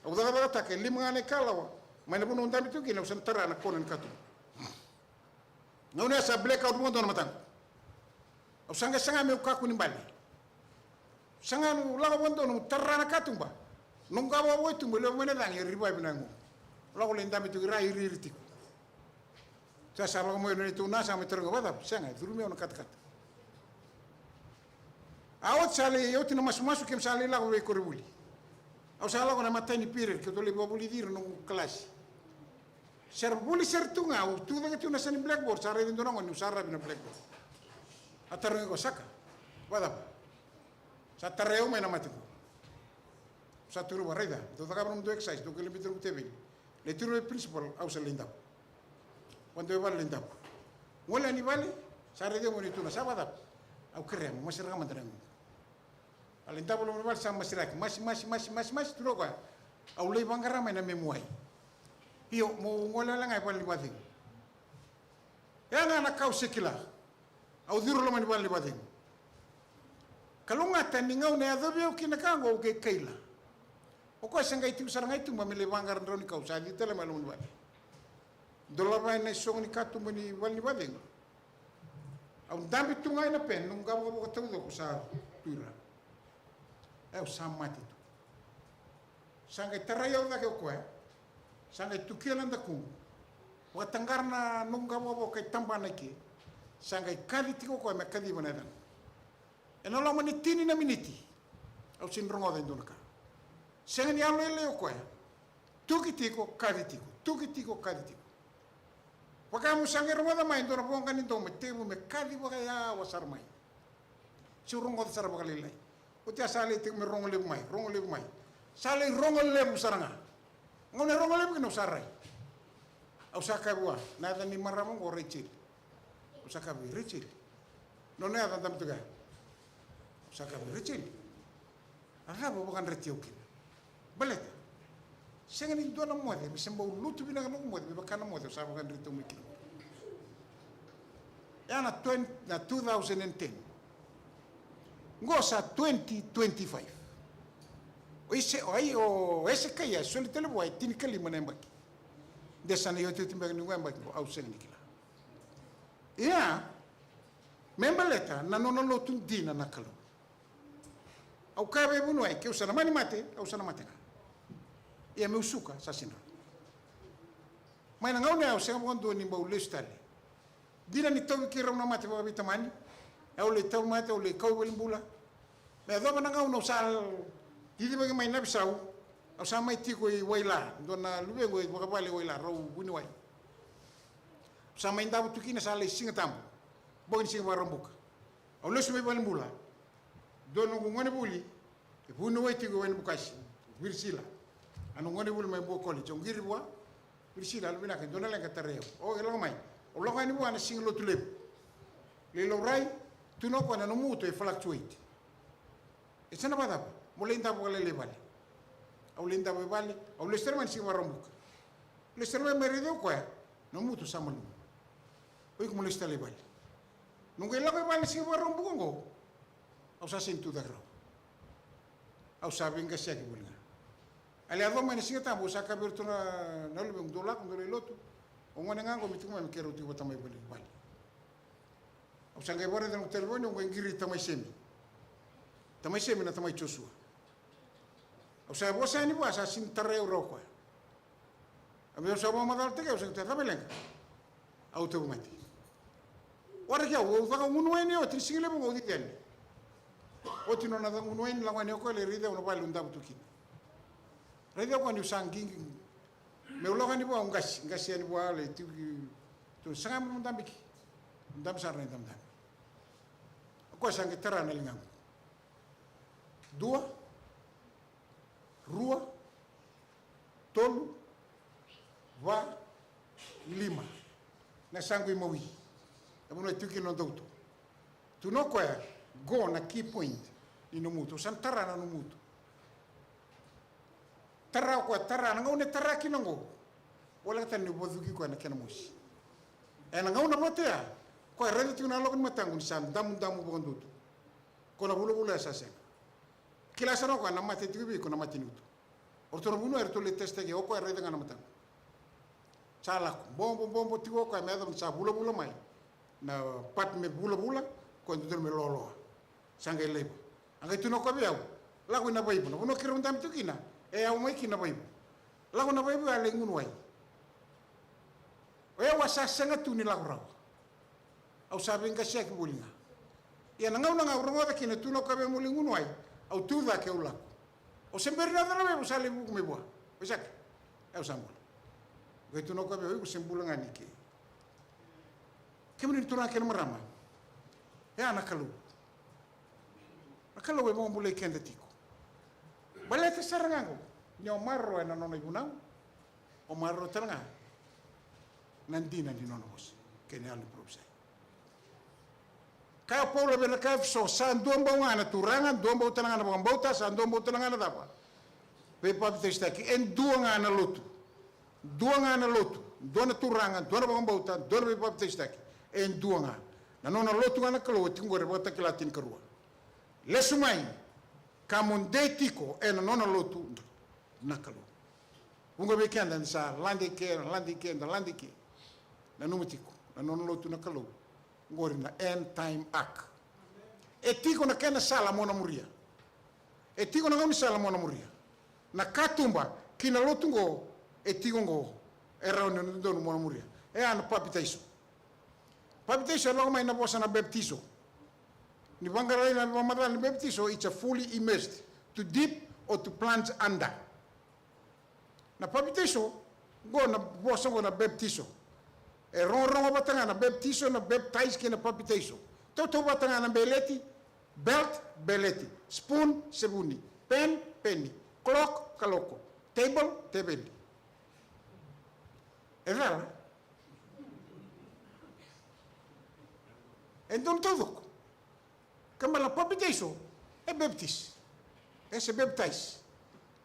Au cakacakataka e lima ga na ikalawa mai na vanua au dabe tu kina, au sa na tara na kona ni katuba. Gauna ya sa black out vakadua na mataqu. Au sa qai saga meu kakua ni bale. Saga meu lako vakadua meu tara na katuba. Noqu qavokavoka i tuba e levu mai na cagi, e revive na yagoqu. Au lako lai dabe tiko i ra, iriiri tiko. Sa, sa lako mai na neitou nurse, sa mai taroga, vakacava? Sega, e curumi au na katakata. A oti sa lai, oti na masumasu, keimami sa lai lako veikoronivuli. Au sa lako na maternity period, keitou lai vakavulici ira na noqu kalasi. Sa ra vuli sara tu ga, au tu cake tu na yasa ni blackboard, sa raica e dua na gone niu sa ravi na blackboard. A tarogi koya, Saka, vakacava? Sa tarai au mai na mate qo. Sa tukuna vua, raica, dou cakava nomudou exercise, dou kilai biuta noqu teveli. Lai tukuna vei principal, au sa lai davo. Au davo i vale, lai davo. Gole yani i vale, sa raici au na gone, tukuna, sa vakacava? Au kerea mo masiraka mada na yagoqu. A lai davo i loma ni vale, sa masiraki, masi, masi, masi, masi, masi, tukuna o koya, au lai vaqara mai na memu wai. Io, mo gole wale ga i vale ni vakacegu. Ya ga na ka au se kila. Au curu loma ni vale ni vakacegu. Kalougata ni gauna e yacovi au kina na ka qo, au qai kaila. O koya se qai tiko sara ga i tuba me lai vaqara drau ni kau, sa cici tale mai loma ni vale. Dolava ena isogo ni katuba ni vale ni vakacegu. Au dabe tu ga ena pen, noqu qavokavoka taucoko sa tu i ra. Au sa mate tu. Sa qai tarai au cake o koya. Sa qai tukia na dakuqu. Vakataqara na noqu qavokavoka i tabana i ke. Sa qai kaci tiko o koya me kaciva na yacaqu. Ena loma ni tini na miniti, au sega ni rogoca e dua na ka. Sega ni yalolailai o koya. Tuki tiko, kaci tiko, tuki tiko, kaci tiko. Vaka meu sa qai rogoca mai e dua na voqa ni domo e tekivu me kaci vakayawa sara mai. Seu rogoca sara vakalailai. Oti ya sa lai tekivu me rogo levu mai, rogo levu mai. Sa lai rogo levu sara ga. Gauna e rogo levu kina au sa rai. Au sa kaya vua, na yaca ni marama oqo o Rachel. Au sa kaya vei Rachel. Nona yaca dabe tu ga. Au sa kaya vei Rachel. A cava o vakadreti au kina? Baleta sega ni dua na moce me se bau lutu vinaka noqu moce me vaka na moce au sa vakadreti au mai kina. Ya na twenty, na two thousand and ten. Qo sa twenty twenty-five. O Ese, o ai, o Esekaia e soli tale vua e tinikalima na yabaki. De sa na iotioti beka ni qo yabaki qo, au sega ni kila. Ia, me baleta na nona lotu dina na Kalou. Au kaya vei vuniwai, keu sa na mani mate, au sa na mate ga. Ia meu suka, sa sega ni rawa. Mai na gauna ya au sega vakadua ni bau lesu tale. Dina ni tauvi keirau na mate vakaveitamani. Au lai tauvimate, au lai kau i valenibula. Me yacova na gauna au sa cicivaki mai Navisau, au sa mai tiko i Waila, dua na luvequ e vakavale i Waila, rau vuniwai. Au sa mai davo tu kina, sa lai Siga Tabu, bogi ni Siga Vakaraubuka. Au lesu mai valenibula. Dua noqu gonevuli e vuniwai tiko e Wainibukasi, Virisila. A noqu gonevuli mai Bua College, au qiri vua. Virisila, yalovinaka, e dua na leqa tarai au. O, e lako mai. Au lako yani vua na Siga Lotulevu. Lai laurai, tukuna o koya na nomu uto e fluctuate. E sa na vakacava? Mo lai davo vakalailai i vale. Au lai davo i vale, au lesu tale mai na Siga Vakaraubuka. Lesu tale mai, mai raici au o koya, nomu uto sa malumu. O iko mo lesu tale i vale. Noqu qai lako i vale na Siga Vakaraubuka oqo, au sa sega ni tu cake rawa. Au sa veiqasiyaki voli ga. A lai yaco mai na Siga Tabu, au sa kaya vei iratou na, na luvequ, dou lako, dou lai lotu. O gone ga oqo me tiko mai me keirau tiko vata mai vale. Au sa qai vakaraica na noqu talevoni, au qai qiri Tamai Semi. Tamai Semi na tamai Josua. Au sa vosa yani vua, sa sini tarai au rawa o koya. Au sa vakamacalataki, au sa qai, cava e leqa? Au tauvimate. Waraki au, au caka gunu waini oti, ni siga levu au cici yani. Oti nona caka gunu waini, lako yani o koya, lai raici au na vale au davo tu kina. Raici au koya niu sa qiqi. Meu lako yani vua, au qasi, qasi yani vua, lai tiko ki tu, saga me dabe ki. Dabe sara na idabedabe. O koya sa qai tara na ligaqu. Dua, rua, tolu, va, lima. Na yasaqu imawi. Na vanua e tiko kina noda uto. Tukuna o koya, qo na key point ni nomu uto. Au sa na tara na nomu uto. Tara o koya, tara, na gauna e tara kina oqo. Voleka tale niu vacuki koya na kena mosi. Ena gauna vata ya, koya raica tiko na yaloka ni mataqu ni sa damudamu vakadutu. Ko na vulavula ya sa sega. Kila sara o koya na mate tiko vei iko na mate ni uto. O ratou na vanua eratou lai testaki au, o koya raica ga na mataqu. Sa lako, bobo, bobo tiko o koya me yacova ni sa vulavula mai. Na part me vulavula, koya dodonu me loaloa. Sa qai laiva. A qai tukuna o koya vei au, lako i Navaivu, na vanua keirau dabe tu kina, e yawa mai kina Navaivu. Lako i Navaivu, a lai gunu wai. O yau a sa sega tu ni lako rawa. Au sa veiqasiyaki voli ga. Ia na gauna ga au rogoca kina, tukuna o koya vei au meu lai gunu wai, au tu cake au lako. Au se bera ni yaco na waivu, au sa lai vuku mai vua. Veisaki. Au sa bula. Qai tukuna o koya vei au, iko se bula ga ni ke. Kemuni na turaga kei na marama. E a na Kalou. Na Kalou e vakabulai keda tiko. Baleta sara ga oqo, ni o maroroya na nona ivunau, o maroroya tale ga na dina ni nona vosa kei na yalo ni parofisai. Kaya o Paula vei ira na kai Efeso, sa dua bau ga na Turaga, dua bau tale ga na vakabauta, sa dua bau tale ga na cava? Veipapitaisotaki. E dua ga na lotu. Dua ga na lotu, dua na Turaga, dua na vakabauta, dua na veipapitaisotaki. E dua ga. Na nona lotu ga na Kalou e tiko qori, Vakatakila tinikarua. Lesu mai ka mo de tiko ena nona lotu na Kalou. Vuqa vei keda eda sa lade i ke, lade i ke, da lade i ke. Nanuma tiko, na nona lotu na Kalou. Qori na End Time Ark. E tiko na kena sala mo na muria. E tiko na gaunisala mo na muria. Na katuba ki na lotu qo e tiko qo, e rawa ni dodonu mo na muria. E a na papitaiso. Papitaiso e lako mai na vosa na baptizo. Ni vaqarai na vakamacala ni baptizo, it's a fully immersed, to dip or to plunge under. Na papitaiso, qo na vosa qo na baptizo. E rogorogo vata ga na baptizo, na baptize kei na papitaiso. Tautauvata ga na beleti, belt, beleti. Spoon, sevuni. Pen, peni. Clock, kaloko. Table, teveli. E cala. E donu taucoko. Ka bala papitaiso, e baptise. E se baptize.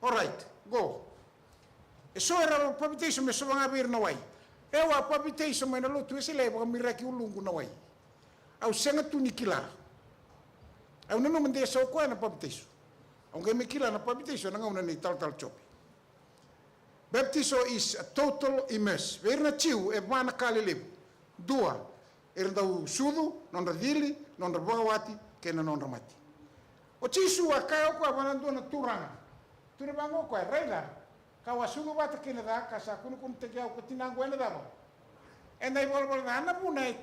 Alright, qo. E so era papitaiso me sova ga vei ira na wai. E au a papitaiso mai na lotu Wesele, e vakamiraki uluqu na wai. Au sega tu ni kila. Au nanuma de so koya na papitaiso. Au qai mai kila na papitaiso ena gauna ni talatala Jope. Baptizo is a total immerse. Vei ira na Jiu e va na ka lelevu. Dua, era dau sucu, nodra cili, nodra vakawati, kei na nodra mate. O Jisu a kaya o koya vua na dua na turaga. Tukuna vaqo o koya, raica, kau a sucu vata kei na ca, ka sa kunekunetaki au ko tinaqu ena cava? Ena ivalavala ca. Na vuna e,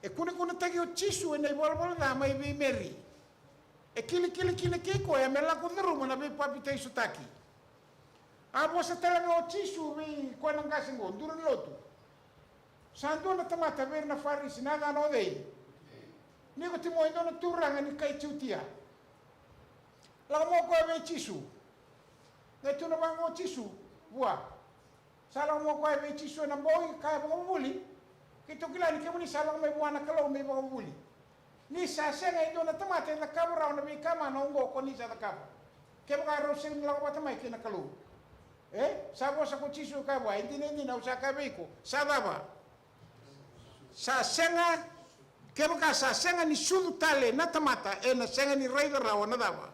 e kunekunetaki o Jisu ena ivalavala ca mai vei Meri. E kilikili kina kei koya me lako curuma na veipapitaisotaki. A vosa tale ga o Jisu vei koya na qase qo, duru ni lotu. Sa dua na tamata vei ira na Farisi, na yacana o cei? Nikotimo, e dua na turaga ni kai Jutia. Lako mai o koya vei Jisu. Qai tukuna vaqo o Jisu vua. Sa lako mai o koya vei Jisu ena bogi, kaya vakavuvuli. Keitou kila ni kemuni sa lako mai vua na Kalou me ivakavuvuli. Ni sa sega e dua na tamata e cakava rawa na veika mana oqo ko ni sa cakava. Kevaka rau sega ni lako vata mai kei na Kalou. E? Sa vosa ko Jisu, kaya vua, e dina, e dina, au sa kaya vei iko. Sa cava? Sa sega, kevaka sa sega ni sucu tale na tamata, ena sega ni raica rawa na cava?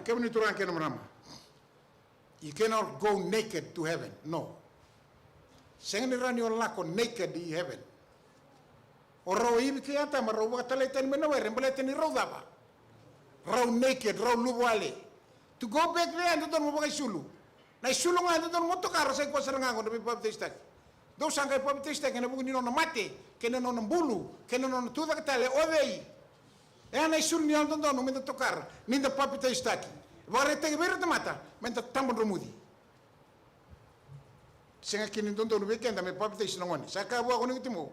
Kemuni turaga kei na marama. You cannot go naked to heaven. No. Sega ni rawa ni o lako naked i heaven. O rau o Ivi kei Atama rau vakatalai tani mai na were baleta ni rau cava? Rau naked, rau luvawale. To go back there e dodonu mo vakaisulu. Na isulu ga e dodonu mo tokara sa i koya sara ga oqo na veipapitaisotaki. Dou sa qai papitaisotaki ena vuku ni nona mate kei na nona bulu kei na nona tucake tale. O cei? E a na isulu ni yalododonu meda tokara ni da papitaisotaki. E vakaraitaki vei ira na tamata meda tabadromuci. Sega kina ni dodonu vei keda me papitaiso na gone. Sa kaya vua ko Nikotimo,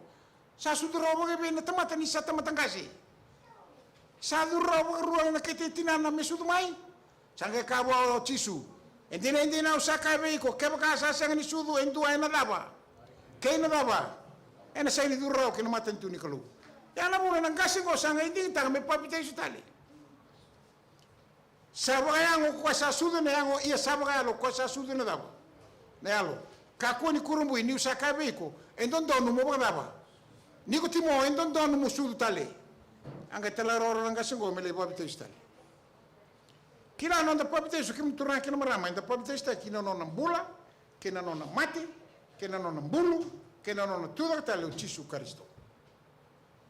sa sucu rawa vakaevei na tamata ni sa tamata qase? Sa curu rawa vakarua ena kete i tinana me sucu mai? Sa qai kaya vua o Jisu, e dina, e dina au sa kaya vei iko, kevaka sa sega ni sucu e dua ena cava? Kei na cava? Ena sega ni curu rawa ki na matanitu ni Kalou. Ia na vuna na qase qo sa qai digitaka me papitaiso tale. Sa vakayago ko koya sa sucu ena yago, ia sa vakayalo ko koya sa sucu ena cava? Na yalo. Kakua ni kurabui niu sa kaya vei iko, e dodonu mo vakacava? Nikotimo, e dodonu mo sucu tale. A qai talairawarawa na qase qo me lai papitaiso tale. Kila na noda papitaiso, kemuni turaga kei na marama, eda papitaisotaki ena nona bula kei na nona mate kei na nona bulu kei na nona tucake tale o Jisu Karisito.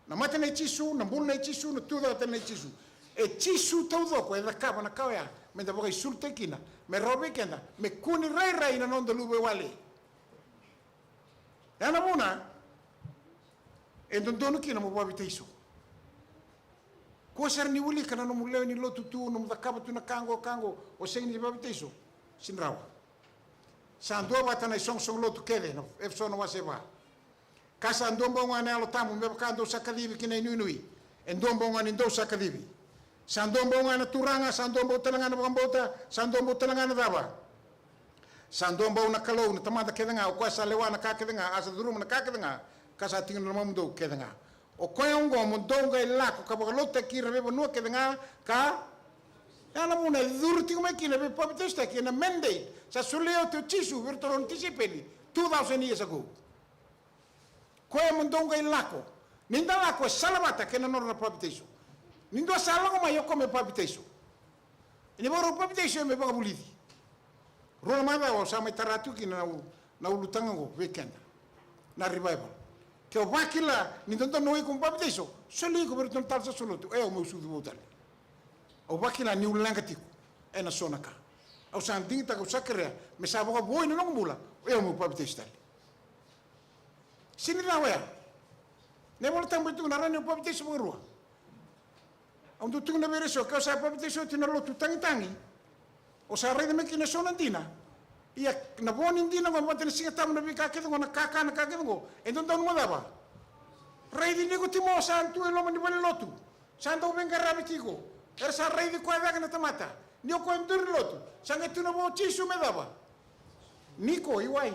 Na mate nei Jisu, na bulu nei Jisu, na tucake tale nei Jisu. E Jisu taucoko e cakava na ka oya meda vakaisulutaki kina, me rawa vei keda me kua ni rairai na noda luvawale. E a na vuna e dodonu kina mo papitaiso. Kua sara ni wilika na nomu lewe ni lotu tu, nomu cakava tu na ka qo, ka qo, o sega ni papitaiso. Sega ni rawa. Sa duavata na isoqosoqo lotu kece, na Efeso na wase va. Ka sa dua bau ga na Yalo Tabu, me vaka dou sa kacivi ki na inuinui, e dua bau ga ni dou sa kacivi. Sa dua bau ga na Turaga, sa dua bau tale ga na vakabauta, sa dua bau tale ga na cava? Sa dua bau na Kalou, na Tamada kece ga, o koya sa lewa na ka kece ga, a sa curuma na ka kece ga, ka sa tiko na lomamudou kece ga. O koya oqo mo dou qai lako ka vakalotutaki ira na veivanua kece ga, ka ya na vuna e curu tiko mai kina na veipapitaisotaki, ena mandate sa solia oti o Jisu vei iratou na nona tisaipeli two thousand years ago. Koya mo dou qai lako. Ni da lako e salavata kei na nodra na papitaiso. Ni dua sa lako mai o koya me papitaiso. Ni vakarau papitaiso e me vakavulici. Rua na macawa au sa mai tara tu kina na u-, na ulutaga oqo vei keda na revival. Ke o vakila ni dodonu o iko mo papitaiso, soli iko vei iratou na talo sa solotu, e au meu sucu vou tale. Au vakila niu leqa tiko ena so na ka. Au sa digitaka, au sa kerea me sa vakavoui na noqu bula, o yau meu papitaiso tale. Sega ni rawa ya. Na iVola Tabu e tukuna, rawa ni o papitaiso vakarua. Au dau tukuna vei ira eso, ke o sa papitaiso oti na lotu tagitagi, o sa raica mai kina eso na dina. Ia na vo ni dina oqo, vata na Siga Tabu, na veika kece oqo, na kaka, na ka kece oqo, e dodonu mo cava? Raici Nikotimo sa tu e loma ni valenilotu. Sa dau veiqaravi tiko. Era sa raici koya cake na tamata ni o koya duri lotu. Sa qai tukuna vua o Jisu me cava? Niko, i wai?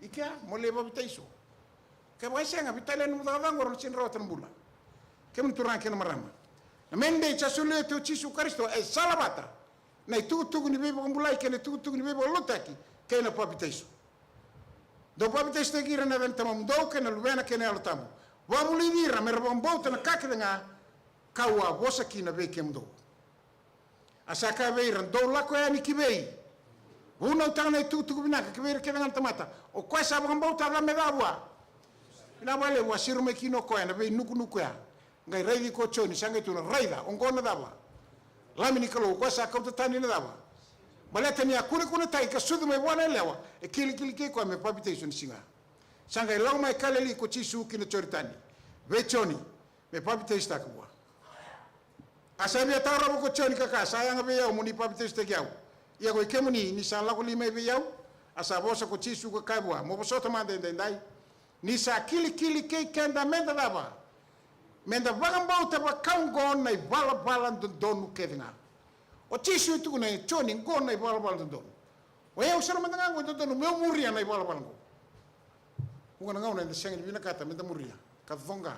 I kea, mo lai papitaiso. Kevaka e sega, veitalia nomu cakacaka oqo, o na sega ni rawata na bula. Kemuni turaga kei na marama, na mandate sa solia oti o Jisu Karisito e salavata na itukutuku ni veivakabulai kei na itukutuku ni veivakalotutaki kei na papitaiso. Dou papitaisotaki ira ena yaca ni Tamamudou kei na Luvena kei na Yalo Tabu. Vakavulici ira me ra vakabauta na ka kece ga ka'u a vosa kina vei kemudou. A sa kaya vei ira, dou lako yani ki vei? Vunautaka na itukutuku vinaka ki vei ira kece ga na tamata. O koya sa vakabauta, a ca me ca vua? Vinaka vakalevu. A siro mai kina o koya ena veinukunuku ya. Qai raici iko o Joni, sa qai tukuna, raica, oqo na cava? Lami ni Kalou, o koya sa kauta tani na cava? Baleta ni a kunekunetaki ka sucu mai vua na yalewa, e kilikili kei koya me papitaiso ni siga. Sa qai lako mai Kaleli ko Jisu ki na Joritani vei Joni me papitaisotaka vua. A sa via tarova ko Joni ka kaya, sa yaga vei au mo ni papitaisotaki au. Ia ko i kemuni, ni sa lako li mai vei au? A sa vosa ko Jisu ka kaya vua, mo vosota mada edaidai. Ni sa kilikili kei keda meda cava? Meda vakabauta vakaoqo na ivalavala dodonu kece ga. O Jisu e tukuna, e Joni, qo na ivalavala dodonu. O yau sara mada ga qo e dodonu meu muria na ivalavala qo. Vuqa na gauna eda sega ni vinakata meda muria ka coqa.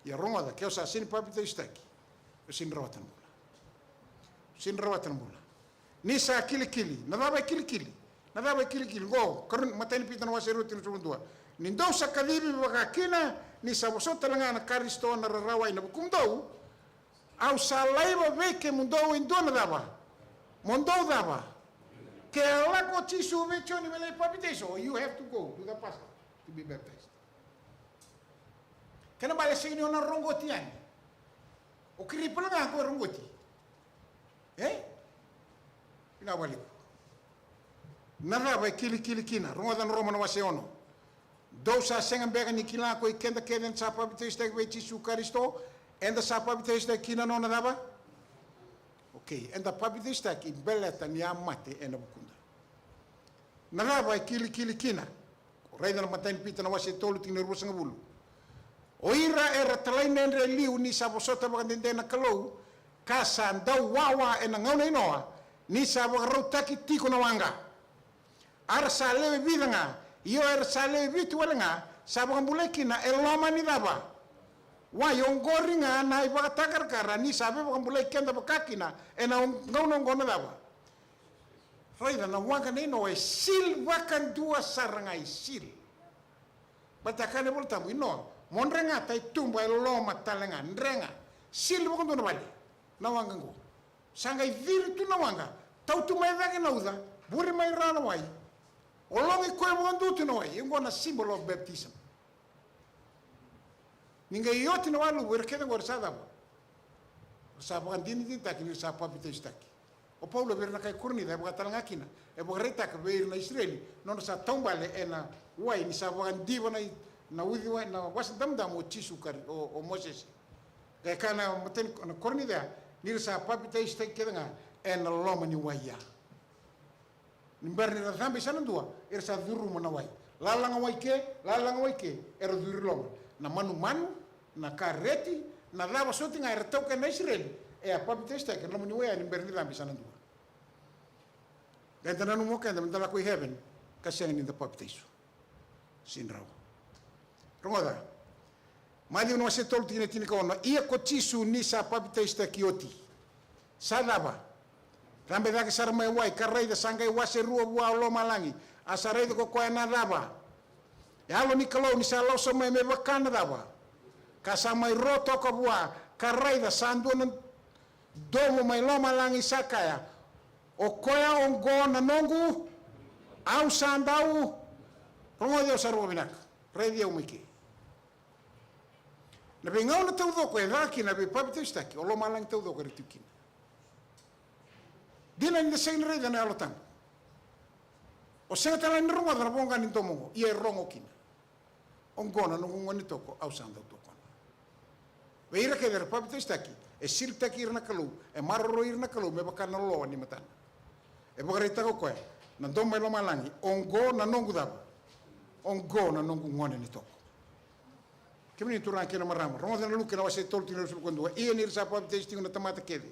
Ia rogoca, ke o sa sega ni papitaisotaki, o sega ni rawata na bula. O sega ni rawata na bula. Ni sa kilikili. Na cava e kilikili? Na cava e kilikili? Qo, karua ni, matai ni Pita na wase rua, tikina tolusagavulu ka dua. Ni dou sa kacivi vakakina, ni sa vosota tale ga na Karisito na rarawa ena vukumudou, au sa laiva vei kemudou e dua na cava? Mo dou cava? Ke lako o Jisu vei Joni me lai papitaiso, you have to go to the pastor to be baptized. Kena bale sega ni o na roqoti yani. O cripple ga ko e roqoti. E? Vinaka vakalevu. Na cava e kilikili kina? Rogoca na Roma na wase ono. Dou sa sega beka ni kila ko i keda kece eda sa papitaisotaki vei Jisu Karisito, eda sa papitaisotaki ki na nona cava? Okei, eda papitaisotaki baleta ni a mate ena vukuda. Na cava e kilikili kina? Raica na matai ni Pita na wase tolu tikina e ruasagavulu. O ira era talaidredre e liu ni sa vosota vakadede na Kalou, ka sa dau wawa ena gauna i Noa, ni sa vakarautaki tiko na waqa. A ra sa lewe vica ga, io era sa lewe vitu wale ga, sa vakabulai kina e loma ni cava? Wai. Oqori ga na ivakatakarakara ni sa veivakabulai keda vaka kina ena gauna oqo na cava? Raica na waqa nei Noa e seal vakadua sara ga, e seal. Baleta kaya na iVolatabu i Noa, mo dregata e tuba e loma tale ga, drega. Seal vakadua na vale, na waqa oqo. Sa qai ciri tu na waqa, tau tu mai cake na uca, vuri mai rawa na wai. O loqi koya vakadua tu na wai, oqo na symbol of baptism. Ni qai oti na waluvu, ira kece oqo era sa cava? Era sa vakadinadinataki ni ra sa papitaisotaki. O Paula vei ira na kai Korinica e vaka tale ga kina e vakaraitaka vei ira na Isireli na nodra sa taubale ena wai ni sa vakadiva na, na uciwai, na Wasa Damudamu o Jisu Kari, o, o Mosese. Qai kaya na matai ni Korinica ni ra sa papitaisotaki kece ga ena loma ni wai ya. Ni bera ni ra cabe sa na dua, era sa curuma na wai. Lalaga wai ke, lalaga wai ke, era curu i loma. Na manumanu, na kareti, na cava soti ga era taukena na Isireli, e a papitaisotaki ena loma ni wai ya ni bera ni cabe sa na dua. Eda nanuma o keda meda lako i heaven ka sega ni da papitaiso. Sega ni rawa. Rogoca. Maciu na wase tolu tikina e tinikaono. Ia ko Jisu ni sa papitaisotaki oti, sa cava? Cabe cake sara mai wai, ka raica sa qai wase rua vua o lomalagi. A sa raica ko koya na cava? Yalo ni Kalou ni sa lako sobu mai me vaka na cava? Ka sa mai ro toka vua, ka raica sa dua na domo mai lomalagi sa kaya, o koya oqo na noqu, au sa dau, rogoci au sara vakavinaka, raici au mai ke. Na veigauna taucoko e caka kina na veipapitaisotaki, o lomalagi taucoko era tu kina. Dina ni da sega ni raica na Yalo Tabu, o sega tale ni rogoca na voqa ni domo oqo, ia e rogo kina. Oqo na noqu gone toko, au sa dau tokona. Vei ira kece era papitaisotaki, e silitaki ira na Kalou, e maroroi ira na Kalou me vaka na loloa ni matana. E vakaraitaka o koya na domo mai lomalagi, oqo na noqu cava? Oqo na noqu gone ni toko. Kemuni turaga kei na marama, rogoca na Luke na wase tolu tikina ruasagavulu ka dua. Ia ni ra sa papitaiso tiko na tamata kece,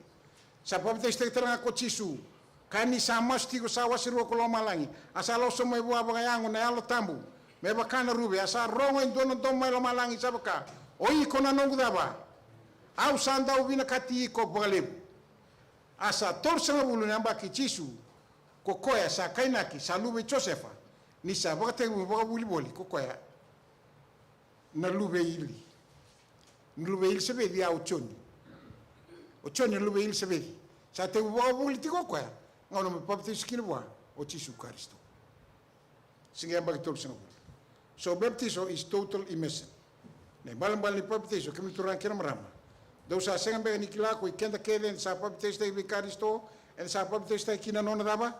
sa papitaisotaki tale ga ko Jisu. Ka ni sa masu tiko sa wase rua ko lomalagi, a sa lako sobu mai vua vakayago na Yalo Tabu me vaka na ruve, a sa rogo e dua na domo mai lomalagi sa vaka, o iko na noqu cava? Au sa dau vinakati iko vakalevu. A sa tolusagavulu na yabaki Jisu, ko koya sa kainaki sa luve i Josefa, ni sa vakatekivu vakavuli voli ko koya na luve i Ili. Na luve i Ilisaveci ya o Joni. O Joni na luve i Ilisaveci. Sa tekivu vakavuli tiko o koya, gauna me papitaiso kina vua o Jisu Karisito. Siga yabaki tolusagavulu. So baptism is total immersion. Na ibalebale ni papitaiso, kemuni turaga kei na marama, dou sa sega beka ni kila ko i keda kece eda sa papitaisotaki vei Karisito, eda sa papitaisotaki ki na nona cava?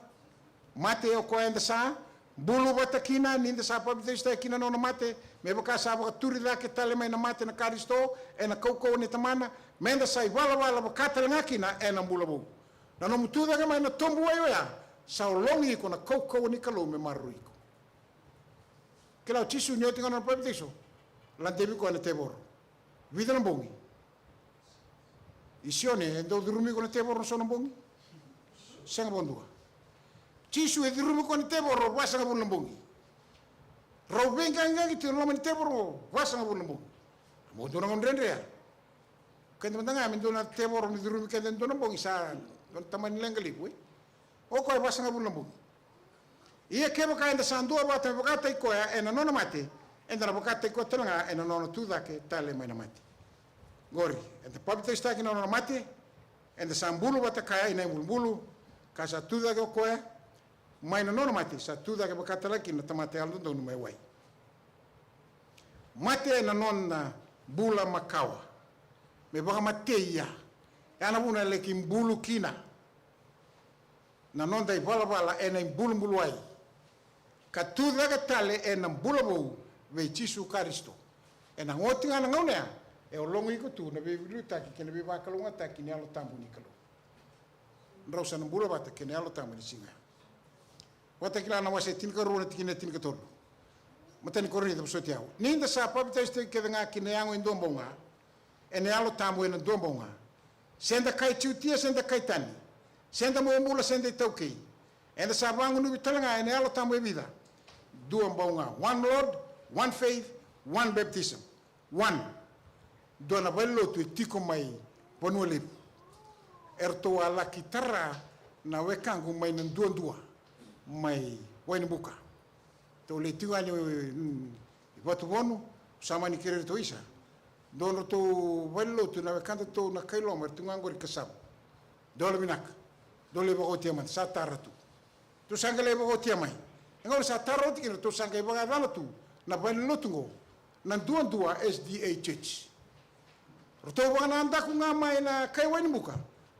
Mate. O koya eda sa bulu vata kina ni da sa papitaisotaki ki na nona mate, me vaka sa vakaturi cake tale mai na mate na Karisito ena kaukauwa ni Tamana, me da sa ivalavala vaka tale ga kina ena bula vou. Na nomu tu cake mai na tobu wai oya, sa ologi iko na kaukauwa ni Kalou me maroroi iko. Kila o Jisu ni oti ga na nona papitaiso, ladevi koya na tevoro. Vica na bogi? I Sione, e dau curumi iko na tevoro na so na bogi? Sega vakadua. Jisu e curumi koya na tevoro vasagavulu na bogi. Rau veiqaqiqai tiko na loma ni tevoro vasagavulu na bogi. Mo dua na gauna dredre ya. Keda mada ga me dua na tevoro ni curumi keda e dua na bogi, sa dua na tamani leqa levu, e. O koya e vasagavulu na bogi. Ia kevaka eda sa duavata me vakataki koya ena nona mate, eda na vakataki koya tale ga ena nona tu cake tale mai na mate. Qori, eda papitaisotaki na nona mate, eda sa bulu vata kaya ena ibulubulu, ka sa tu cake o koya, Mai na nona mate sa tu cake vaka tale ga kina na tamata yalododonu mai wai. Mate ena noda bula makawa. Me vakamatei ya. Ya na vuna e laki bulu kina na noda ivalavala ena ibulubuluwai, ka tu cake tale ena bula vou vei Jisu Karisito. Ena oti ga na gauna ya e o logo iko tu na veiliutaki kei na veivakalougatataki ni Yalo Tabu ni Kalou. Drau sa na bula vata kei na Yalo Tabu ena siga ya. Vakatakila na wase tinikarua na tikina e tinikatolu. Matai ni Korinica, vosoti au. Ni da sa papitaisotaki kece ga ki na yago e dua bau ga, ena Yalo Tabu ena dua bau ga, se da kai Jutia se da kai tani, se da bobula se da itaukei, eda sa vagunuvi tale ga ena Yalo Tabu e vica? Dua bau ga. One Lord, one faith, one baptism. One. Dua na valenilotu e tiko mai Vanua Levu. Eratou a laki tara na wekaqu mai na duadua mai Wainibuka. Tou lai tiko yani, mm, Vatuvonu, sa mani kerei iratou, isa, dua nodratou valenilotu na wekadatou na kai loma, era tu ga qori Kasavu. Dou lai vinaka. Dou lai vakaotia mada, sa tara tu. Tou sa qai lai vakaotia mai. E gauna sa tara oti kina, tou sa qai vakayacana tu na valenilotu oqo na duadua S D A Church. Ratou vakanadaku ga mai na kai Wainibuka,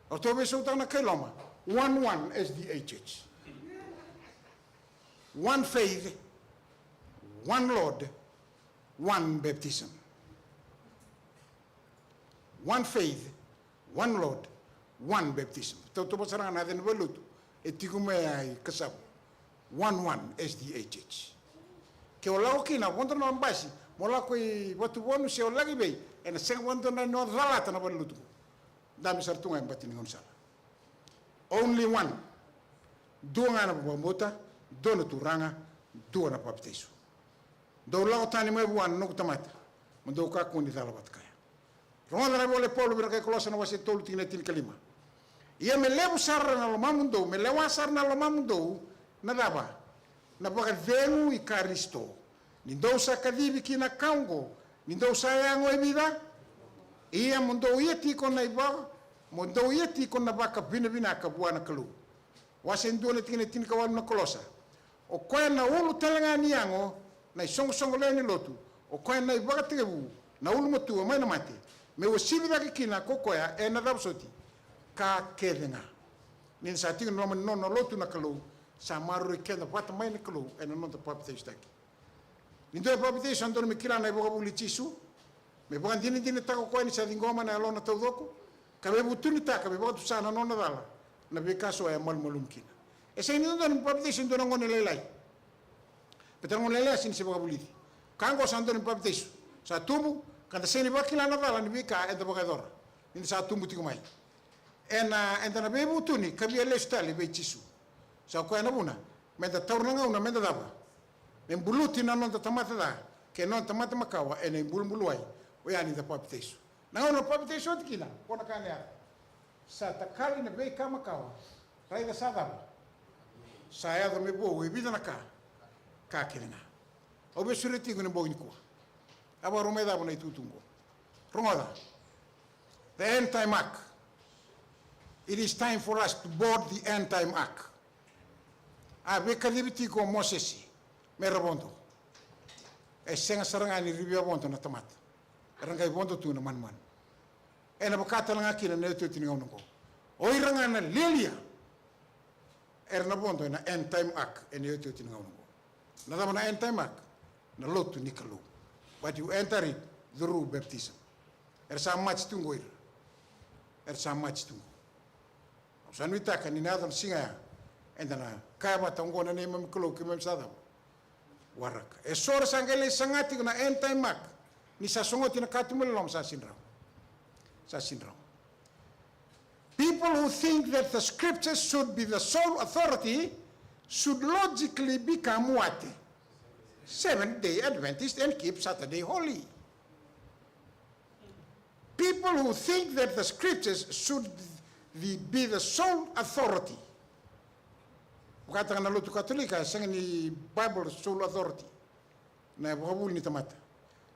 ratou veisautaka na kai loma, one one S D A Church. One faith, one Lord, one baptism. One faith, one Lord, one baptism. Tautauvata sara ga na yaca ni valenilotu e tiko mai i Kasavu. One one S D A Church. Ke o lako kina, vodo na basi, mo lako i Vatuvonu se o lako i vei, ena sega vakadua ni o calata na valenilotu. Dabe sara tu ga e bati ni gaunisala. Only one. Dua ga na vakabauta, dua na Turaga, dua na papitaiso. Dou lako tani mai vua na noqu tamata, mo dou kakua ni cala vata kaya. Rogoca na ivola i Paula vei ira na kai Kolosa na wase tolu tikina e tinikalima. Ia me levu sara na lomamudou, me lewa sara na lomamudou na cava? Na vakacegu i Karisito. Ni dou sa kacivi ki na ka oqo, ni dou sa yago e vica? Ia mo dou ia tiko na iva, mo dou ia tiko na vakavinavinaka vua na Kalou. Wase e dua na tikina e tinikawalu na Kolosa. O koya na ulu tale ga ni yago, na isoqosoqo lewe ni lotu, o koya na ivakatekivu, na ulumatua mai na mate, me uasivi cake kina ko koya ena cava soti? Ka kece ga. Ni da sa tiko ena loma ni nona lotu na Kalou, sa maroroi keda vata mai na Kalou ena noda papitaisotaki. Ni dua e papitaiso, sa dodonu me kila na ivakavuvuli i Jisu, me vakadinadinataka o koya ni sa ciqoma na yalona taucoko, ka veivutunitaka me vakatusa na nona cala na veika so e malumalumu kina. E sega ni dodonu me papitaiso e dua na gone lailai. Baleta na gone lailai e sega ni se vakavulici. Ka oqo sa dodonu me papitaiso, sa tubu, ka da sega ni vakila na cala ni veika eda vakayacora ni da sa tubu tiko mai. Ena, eda na veivutuni ka via lesu tale vei Jisu. Sa koya na vuna meda taura na gauna meda cava? Me buluti na noda tamata ca kei na noda tamata makawa ena ibulubuluwai, oya ni da papitaiso. Na gauna papitaiso oti kina, ko na ka ena yaco, sa takali na veika makawa. Raica sa cava? Sa yaco me vou e vica na ka? Ka kece ga. Au via sureti iko ena bogi nikua. A vakarau mai cava na itutu oqo? Rogoca. The end time ark. It is time for us to board the end time ark. A veikacivi tiko o Mosese me ra vodo. E sega sara ga ni ra via vodo na tamata. Era qai vodo tu na manumanu. Ena vaka tale ga kina na iotioti ni gauna oqo. O ira ga na lialia era na vodo ena end time ark ena iotioti ni gauna oqo. Na cava na end time ark? Na lotu ni Kalou. But you enter it through baptism. Era sa mate tu qo ira. Era sa mate tu qo. Au sa nuitaka ni na yaco na siga ya, eda na kaya vata, oqo na neimami Kalou, keimami sa cava? Waraka. E so era sa qai lai saga tiko na end time ark, ni sa sogoti na katuba ni loloma, sa sega ni rawa. Sa sega ni rawa. People who think that the scriptures should be the sole authority should logically become what? Seventh Day Adventist and keep Saturday holy. People who think that the scriptures should be, be the sole authority. Vakataka na lotu Katolika, e sega ni Bible sole authority na vakavuvuli ni tamata.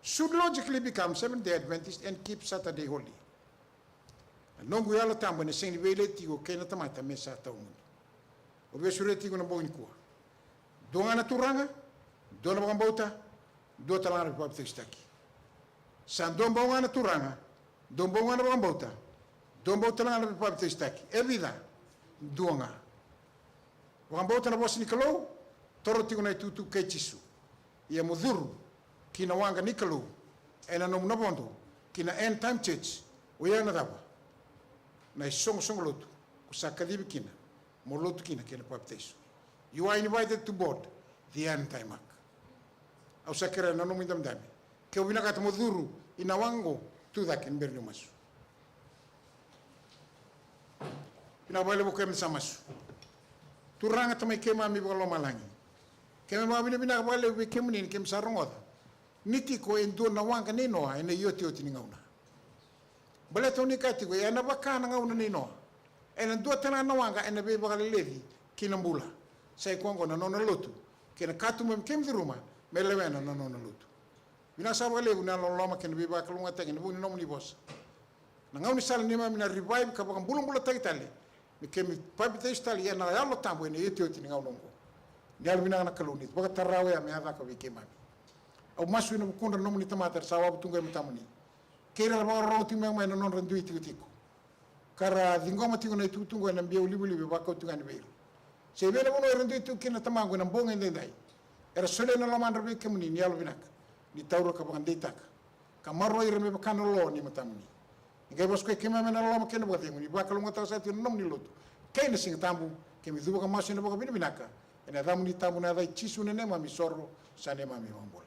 Should logically become Seventh Day Adventist and keep Saturday holy. Na noqu Yalo Tabu ena sega ni veileti iko kei na tamata me sa tawamudu. Au via sureti iko ena bogi nikua. Dua ga na Turaga, dua na vakabauta, dua tale ga na veipapitaisotaki. Sa dua bau ga na Turaga, dua bau ga na vakabauta, dua bau tale ga na veipapitaisotaki. E vica? Dua ga. Vakabauta na vosa ni Kalou, toro tiko na itukutuku kei Jisu. Ia mo curu ki na waqa ni Kalou ena nomu na vodo ki na end time church. O ya na cava? Na isoqosoqo lotu ko sa kacivi kina mo lotu kina kei na papitaiso. You are invited to board the end time ark. Au sa kerea na nomu idabedabe. Ke o vinakata mo curu i na waqa oqo, tu cake ni bera niu masu. Vinaka vakalevu, keimami sa masu. Turaga tamai keimami vakalomalagi, keimami vakavinavinaka vakalevu vei kemuni ni keimami sa rogoca ni tiko e dua na waqa nei Noa ena iotioti ni gauna. Baleta o ni kaya tiko ena vaka na gauna nei Noa, ena dua tale ga na waqa ena veivakaleleci ki na bula. Sa i koya oqo na nona lotu kei na katuba me keimami curuma me lewena na nona lotu. Vinaka sara vakalevu na loloma kei na veivakalougatataki ena vuku ni nomuni vosa. Na gaunisala neimami na revive ka vakabulabulataki tale, me keimami papitaiso tale ena Yalo Tabu ena iotioti ni gauna oqo. Ni yalovinaka na Kalou ni vakatara oya me a caka vei keimami. Au masu ena vukudra na nomuni tamata era sa wavu tu qo e matamuni, kei ira era vakarorogo tiko mai na nodra dui tikotiko, ka ra ciqoma tiko na itukutuku ena biau livaliva e vakau tiko yani vei ira. Se vei na vanua era dui tu kina na tamaqu ena bogi edaidai, era solia na lomadra vei kemuni ni yalovinaka, ni taura ka vakadeitaka, ka maroroi ira me vaka na lo ni matamuni. Ni qai vosa ko i keimami ena loloma kei na vakacegu, ni vakalougatataka sara tiko na nomuni lotu kei na Siga Tabu. Keimami cuva ka masu ena vakavinavinaka ena yacamuni tabu, na yaca i Jisu na neimami isoro, sa neimami iVakabula.